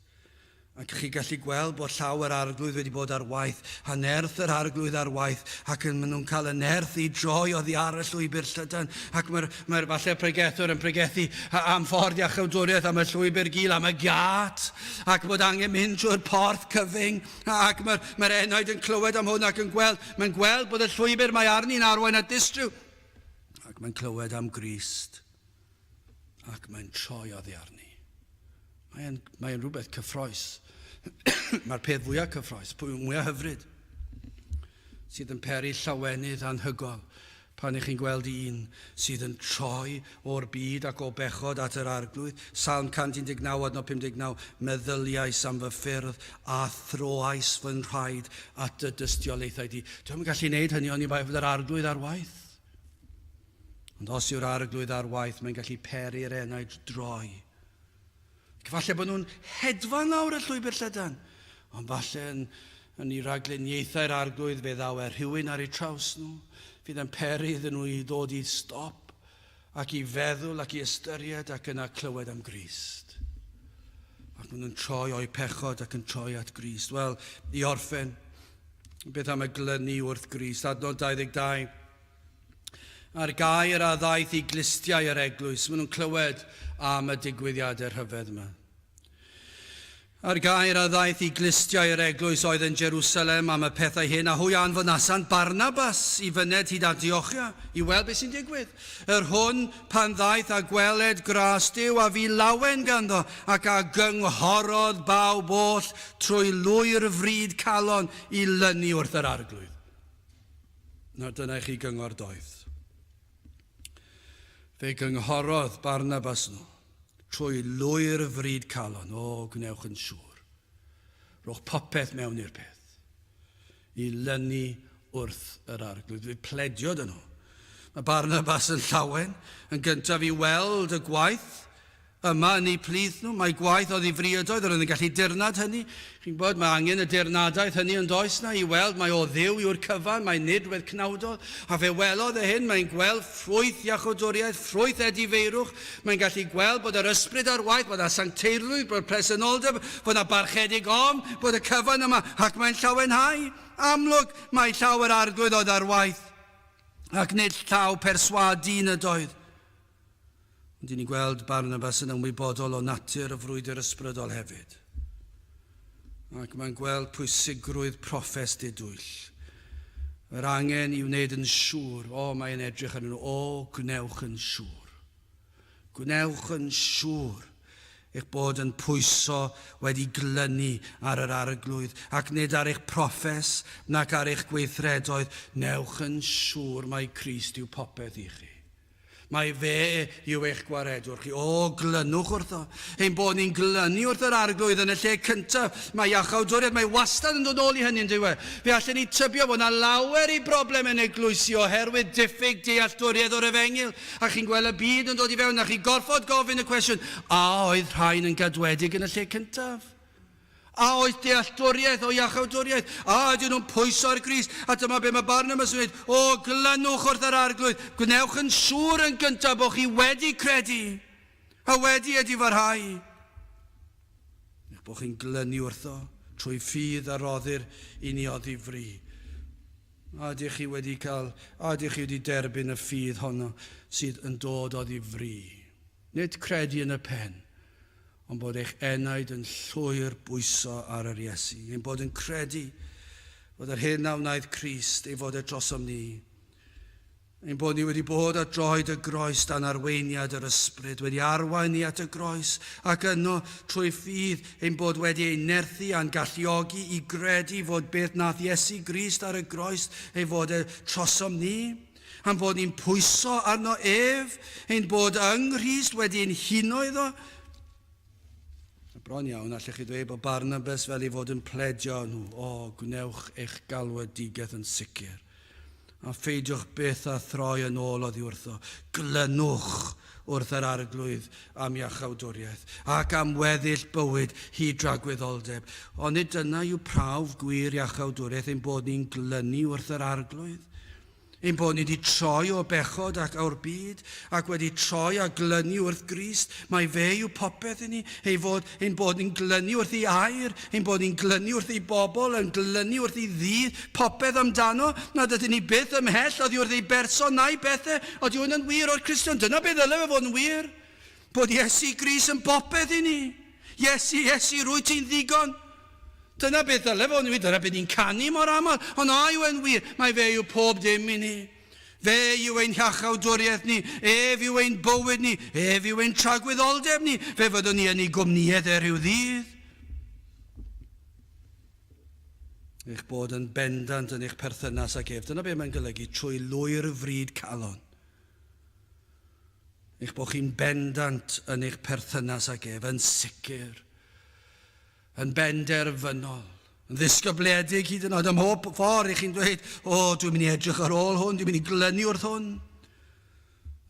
Ac chi'n gallu gweld bod llaw yr Arglwydd wedi bod ar waith, a nerth yr Arglwydd ar waith, ac yn, maen nhw'n cael y nerth i droi oddi ar y llwybr llydan. Ac mae'r, mae'r falle pregethwr yn pregethu am ffordd iachawdwriaeth, am y llwybr gul, am y gât, ac bod angen mynd trwy'r porth cyfyng. Ac mae'r, mae'r enaid yn clywed am hwn ac yn gweld, mae'n gweld bod y llwybr mae arni'n arwain at distryw. Ac mae'n clywed am Grist. Ac mae'n troi oddi arni. Mae'n mae rhywbeth cyffroes. Mae'r peth fwyaf cyffroes, mwyaf hyfryd, sydd yn peri llawenydd anhygol. Pan ych chi'n gweld un sydd yn troi o'r byd ac o bechod at yr Arglwydd, Salm 119 adnod 59, Meddyliais am fy ffyrdd a throais fy nhraed at dy dystiolaethau di. Dwi'm yn gallu gwneud hynny oni bai fod yr Arglwydd ar waith. Ond os yw'r Arglwydd ar waith, mae'n gallu peri'r enaid droi. Ac falle bod nhw'n hedfan lawr y llwybr llydan, ond falle yn, yn ei ragluniaethau'r Arglwydd fe ddaw e rhywun ar eu traws nhw, fydd yn peri iddyn nhw i ddod i stop ac i feddwl ac i ystyried ac yna clywed am Grist. Ac maen nhw'n troi o'u pechod ac yn troi at Grist. Wel, i orffen, beth am y glynu wrth Grist? Adnod 22. A'r gair a ddaeth i glustiau yr eglwys, maen nhw'n clywed am y digwyddiadau rhyfedd yma. A'r gair a ddaeth i glustiau yr eglwys oedd yn Jerusalem am y pethau hyn, a hwy a anfonasant Barnabas i fyned hyd Antiochia i weld beth sy'n digwydd. Yr hwn, pan ddaeth a gweled gras Duw, a fu lawen ganddo, ac a gynghorodd bawb oll trwy lwyr fryd calon i lynu wrth yr Arglwydd. Nawr dyna i chi gyngor doeth. Fe gynghorodd Barnabas nhw trwy lwyr fryd calon, o, gwnewch yn siŵr. Rhowch popeth mewn i'r peth. I lynu wrth yr arglwydd. Fe pledio dyn nhw. Mae Barnabas yn llawen, yn gyntaf i weld y gwaith Yma yn eu plith nhw, mae gwaith o ddifriodoedd, yr oedd yn gallu dirnad hynny. Chi'n gwybod, mae angen y dirnadaeth hynny yn does na, i weld mai o Dduw yw'r cyfan, mai nid rhywbeth cnawdol. A fe welodd e hyn, mae'n gweld ffrwyth iachawdwriaeth, ffrwyth edifeirwch, mae'n gallu gweld bod yr ysbryd ar waith, bod 'na sancteirlwydd, bod presenoldeb, bod 'na barchedig ofn, bod y cyfan yma, ac mae'n llawenhau. Amlwg, mae llaw yr Arglwydd oedd ar waith, ac nid llaw perswâd dyn ydoedd. Ond dyn ni'n gweld Barnabas yn ymwybodol o natur y frwydr ysbrydol hefyd. Ac mae'n gweld pwysigrwydd proffes didwyll. Yr angen i wneud yn siŵr, o, mae'n edrych arnyn nhw, o, gwnewch yn siŵr. Gwnewch yn siŵr eich bod yn pwyso wedi glynu ar yr Arglwydd, ac nid ar eich proffes nac ar eich gweithredoedd. Newch yn siŵr mai Crist yw popeth i chi. Mai fe yw eich gwaredwr chi. O, glynwch wrtho. Ein bod ni'n glynu wrth yr Arglwydd yn y lle cyntaf. Mae iachawdwriaeth, mae wastad yn dod nôl i hynny, yn dyw e? Fe allen ni tybio bod 'na lawer i broblem yn eglwysi oherwydd diffyg dealltwriaeth o'r Efengyl. A chi'n gweld y byd yn dod i fewn, a chi'n gorfod gofyn y cwestiwn, a oedd rhain yn gadwedig yn y lle cyntaf? A oes dealltwriaeth o iachawdwriaeth? A ydyn nhw'n pwyso ar Grist? A dyma be mae Barnabas yn dweud, O, glynwch wrth yr Arglwydd, gwnewch yn siŵr yn gyntaf bod chi wedi credu a wedi edifarhau. Eich bod chi'n glynu wrtho trwy ffydd a roddir i ni o ddifri. A ydych chi wedi cael, a ydych chi wedi derbyn y ffydd honno sydd yn dod o ddifri? Nid credu yn y pen, ond bod eich enaid yn llwyr bwyso ar yr Iesu, ein bod yn credu fod yr hyn a wnaeth Crist, ei fod e drosom ni, ein bod ni wedi bod at droed y groes dan arweiniad yr Ysbryd, wedi arwain ni at y groes, ac yno, trwy ffydd, ein bod wedi ein nerthu a'n galluogi i gredu fod beth nath Iesu Grist ar y groes, ei fod e trosom ni, a'n bod ni'n pwyso arno ef, ein bod yng Nghrist wedi ein huno iddo. A bron iawn, allech chi ddweud bod Barnabas fel ei fod yn pledio â nhw, o, gwnewch eich galwedigaeth yn sicr, a pheidiwch byth â throi yn ôl oddi wrtho, glynwch wrth yr Arglwydd am iachawdwriaeth, ac am weddill bywyd hyd dragwyddoldeb. Onid dyna yw prawf gwir iachawdwriaeth, ein bod ni'n glynu wrth yr Arglwydd? Ein bod ni wedi troi o bechod ac o'r byd, ac wedi troi a glynu wrth Grist. Mai fe yw popeth i ni, ei fod, ein bod ni'n glynu wrth ei air, ein bod ni'n glynu wrth ei bobl, yn glynu wrth ei ddydd, popeth amdano, nad ydyn ni byth ymhell oddi wrth ei berson na'i bethau. Odi hwn yn wir o'r Cristion? Dyna beth ddyle fe fod yn wir. Bod Iesu Grist yn bopeth i ni. Iesu, Iesu, rwyt ti'n ddigon. Dyna beth ddyle fod yn wir, dyna beth ni'n canu mor aml, ond a yw e'n wir? Mai fe yw pob dim i ni. Fe yw ein hiachawdwriaeth ni, ef yw ein bywyd ni, ef yw ein tragwyddoldeb ni, fe fyddwn ni yn ei gwmnïaeth e rhyw ddydd. Eich bod yn bendant yn eich perthynas ag ef. Dyna beth mae'n golygu trwy lwyr fryd calon. Eich bod chi'n bendant yn eich perthynas ag ef, yn sicr, yn benderfynol, yn ddisgybledig hyd yn oed ym mhob ffordd i chi'n dweud, o, dwi'n mynd i edrych ar ôl hwn, dwi'n mynd i glynu wrth hwn.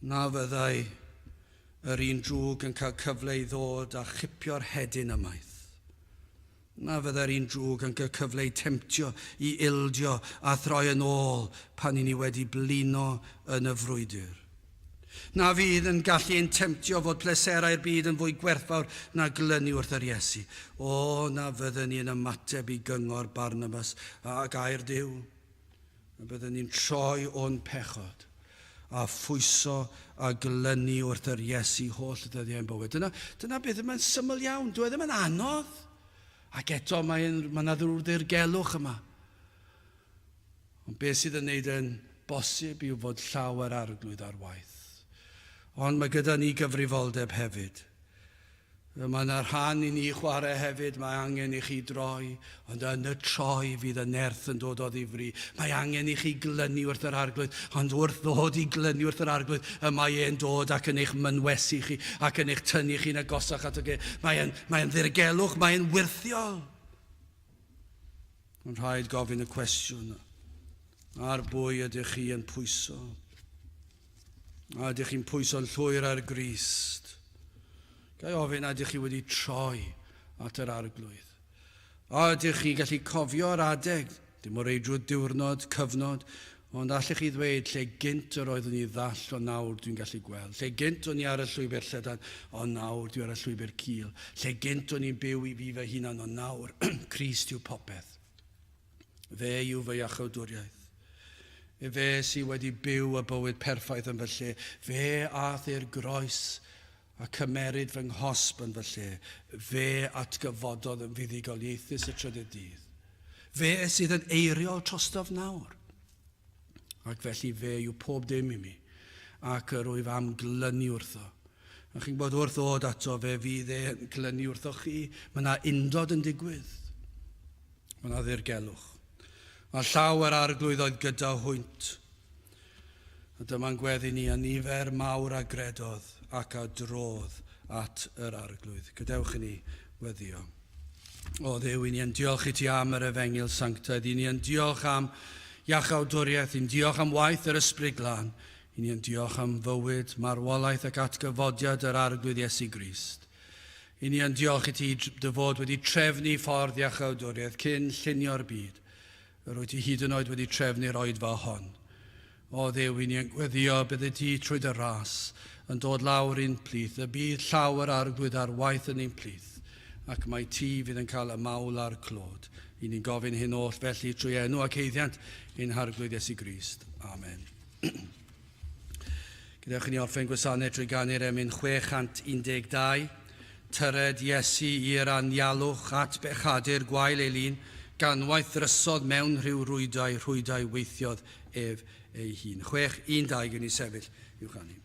Na fyddai yr un drwg yn cael cyfle i ddod a chipio'r hedyn ymaith. Na fyddai'r un drwg yn cael cyfle i temtio, i ildio a throi yn ôl pan i ni wedi blino yn y frwydr. Na fydd yn gallu ein temtio fod pleserau'r byd yn fwy gwerthfawr na glynu wrth yr Iesu. O, na fydden ni yn ymateb i gyngor Barnabas a gair Duw. Y byddwn ni'n troi o'n pechod a phwyso a glynu wrth yr Iesu holl ddyddiau ein bywyd. Dyna, dyna beth mae'n syml iawn, dyw e ddim yn anodd. Ac eto mae'n, mae yna ddrwg ddirgelwch yma. Ond beth sydd yn neud yn bosib yw fod llaw yr Arglwydd ar waith. Ond mae gyda ni gyfrifoldeb hefyd. Mae yna rhan i ni chwarae hefyd, mae angen i chi droi, ond yn y troi fydd y nerth yn dod o ddifri. Mae angen i chi glynu wrth yr Arglwydd, ond wrth ddod i glynu wrth yr Arglwydd, y mae e'n dod ac yn eich mynwesu chi, ac yn eich tynnu chi'n agosach ato ge. Mae'n mae ddirgelwch, mae'n wyrthiol. Mae'n rhaid gofyn y cwestiwn, ar bwy ydych chi yn pwyso? A ydych chi'n pwyso'n llwyr ar Grist? Ga i ofyn, a ydych chi wedi troi at yr Arglwydd? A ydych chi'n gallu cofio'r adeg, dim o reidrwydd diwrnod, cyfnod, ond allech chi ddweud lle gynt yr oeddwn i ddall ond nawr dwi'n gallu gweld. Lle gynt o'n i ar y llwybr llydan, ond nawr dwi ar y llwybr cul. Lle gynt o'n i'n byw i fi fy hunan, ond nawr Crist yw popeth. Fe yw fy iachawdwriaeth. Efe sydd wedi byw y bywyd perffaith yn fy lle. Fe ath i'r groes a cymeryd fy nghosb yn fy lle. Fe atgyfododd yn fuddugoliaethus y trydydd dydd. Fe sydd yn eiriol trostof nawr. Ac felly fe yw pob dim i mi, ac yr wyf am glynu wrtho. A chi'n gwybod, wrth ddod ato fe fydd e'n glynu wrtho chi. Mae yna undod yn digwydd. Mae yna ddirgelwch. A llaw yr Arglwydd oedd gyda hwynt. A dyma'n gweddi ni a nifer mawr a gredodd ac a drodd at yr Arglwydd. Gadewch i ni weddio. O Dduw, i ni yn diolch i ti am yr efengyl sanctaidd. I ni yn diolch am iachawdwriaeth. I'n diolch am waith yr Ysbryd Glân. I ni yn diolch am fywyd, marwolaeth ac atgyfodiad yr Arglwydd Iesu Grist. I ni yn diolch i ti dy fod wedi trefnu ffordd iachawdwriaeth cyn llunio'r byd. Yr wyt ti hyd yn oed wedi trefnu'r oedfa hon. O Dduw, i ni yn gweddio byddi ti trwy dy ras yn dod lawr i'n plith, y bydd llaw yr Arglwydd ar waith yn ein plith, ac mai ti fydd yn cael y mawl a'r clod. I ni'n gofyn hyn oll felly trwy enw ac haeddiant ein Harglwydd Iesu Grist. Amen. Gadewch i ni orffen gwasanaeth drwy ganu'r emyn 612. Tyred Iesu i'r anialwch at bechadur gwael ei lun, ganwaith ddrysodd mewn rhyw rwydau, rhwydau weithiodd ef ei hun. 612 gen i sefyll i'w chanu.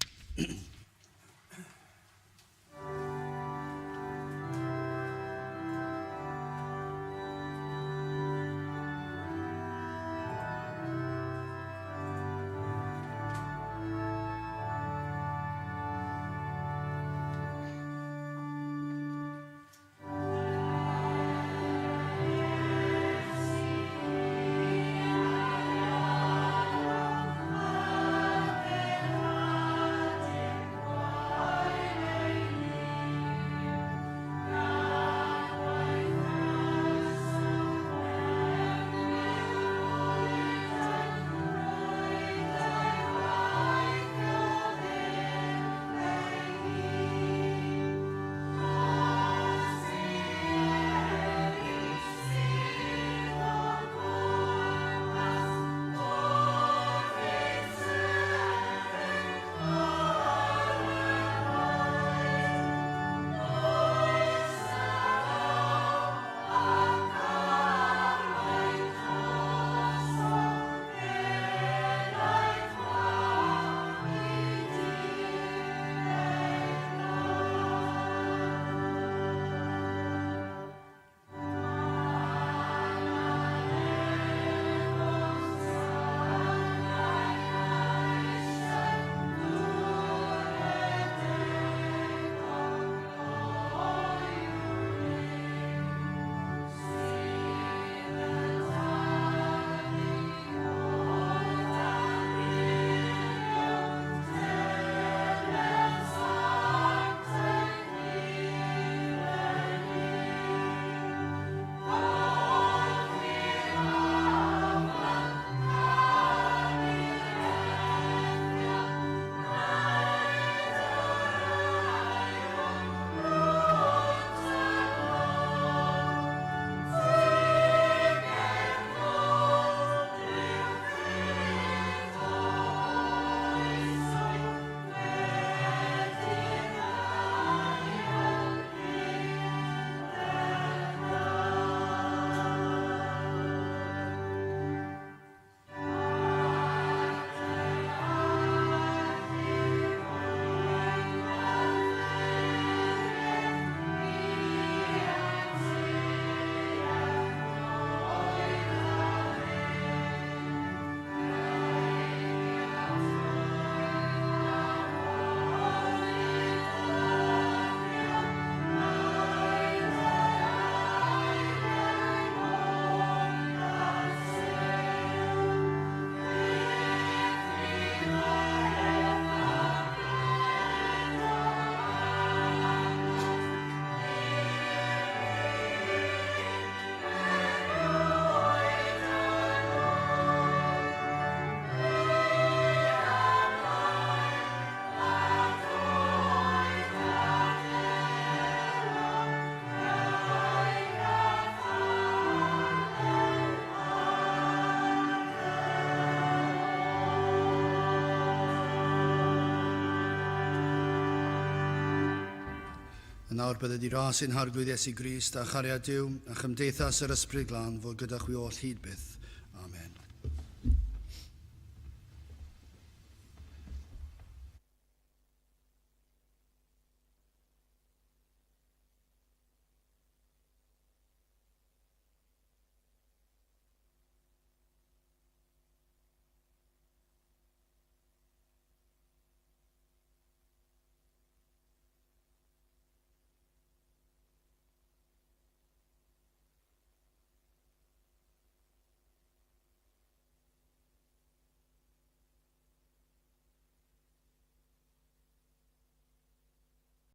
nawr bydded i ras ein Harglwydd Iesu Grist a chariad Duw a chymdeithas yr Ysbryd Glân fod gyda chwi oll hyd byth.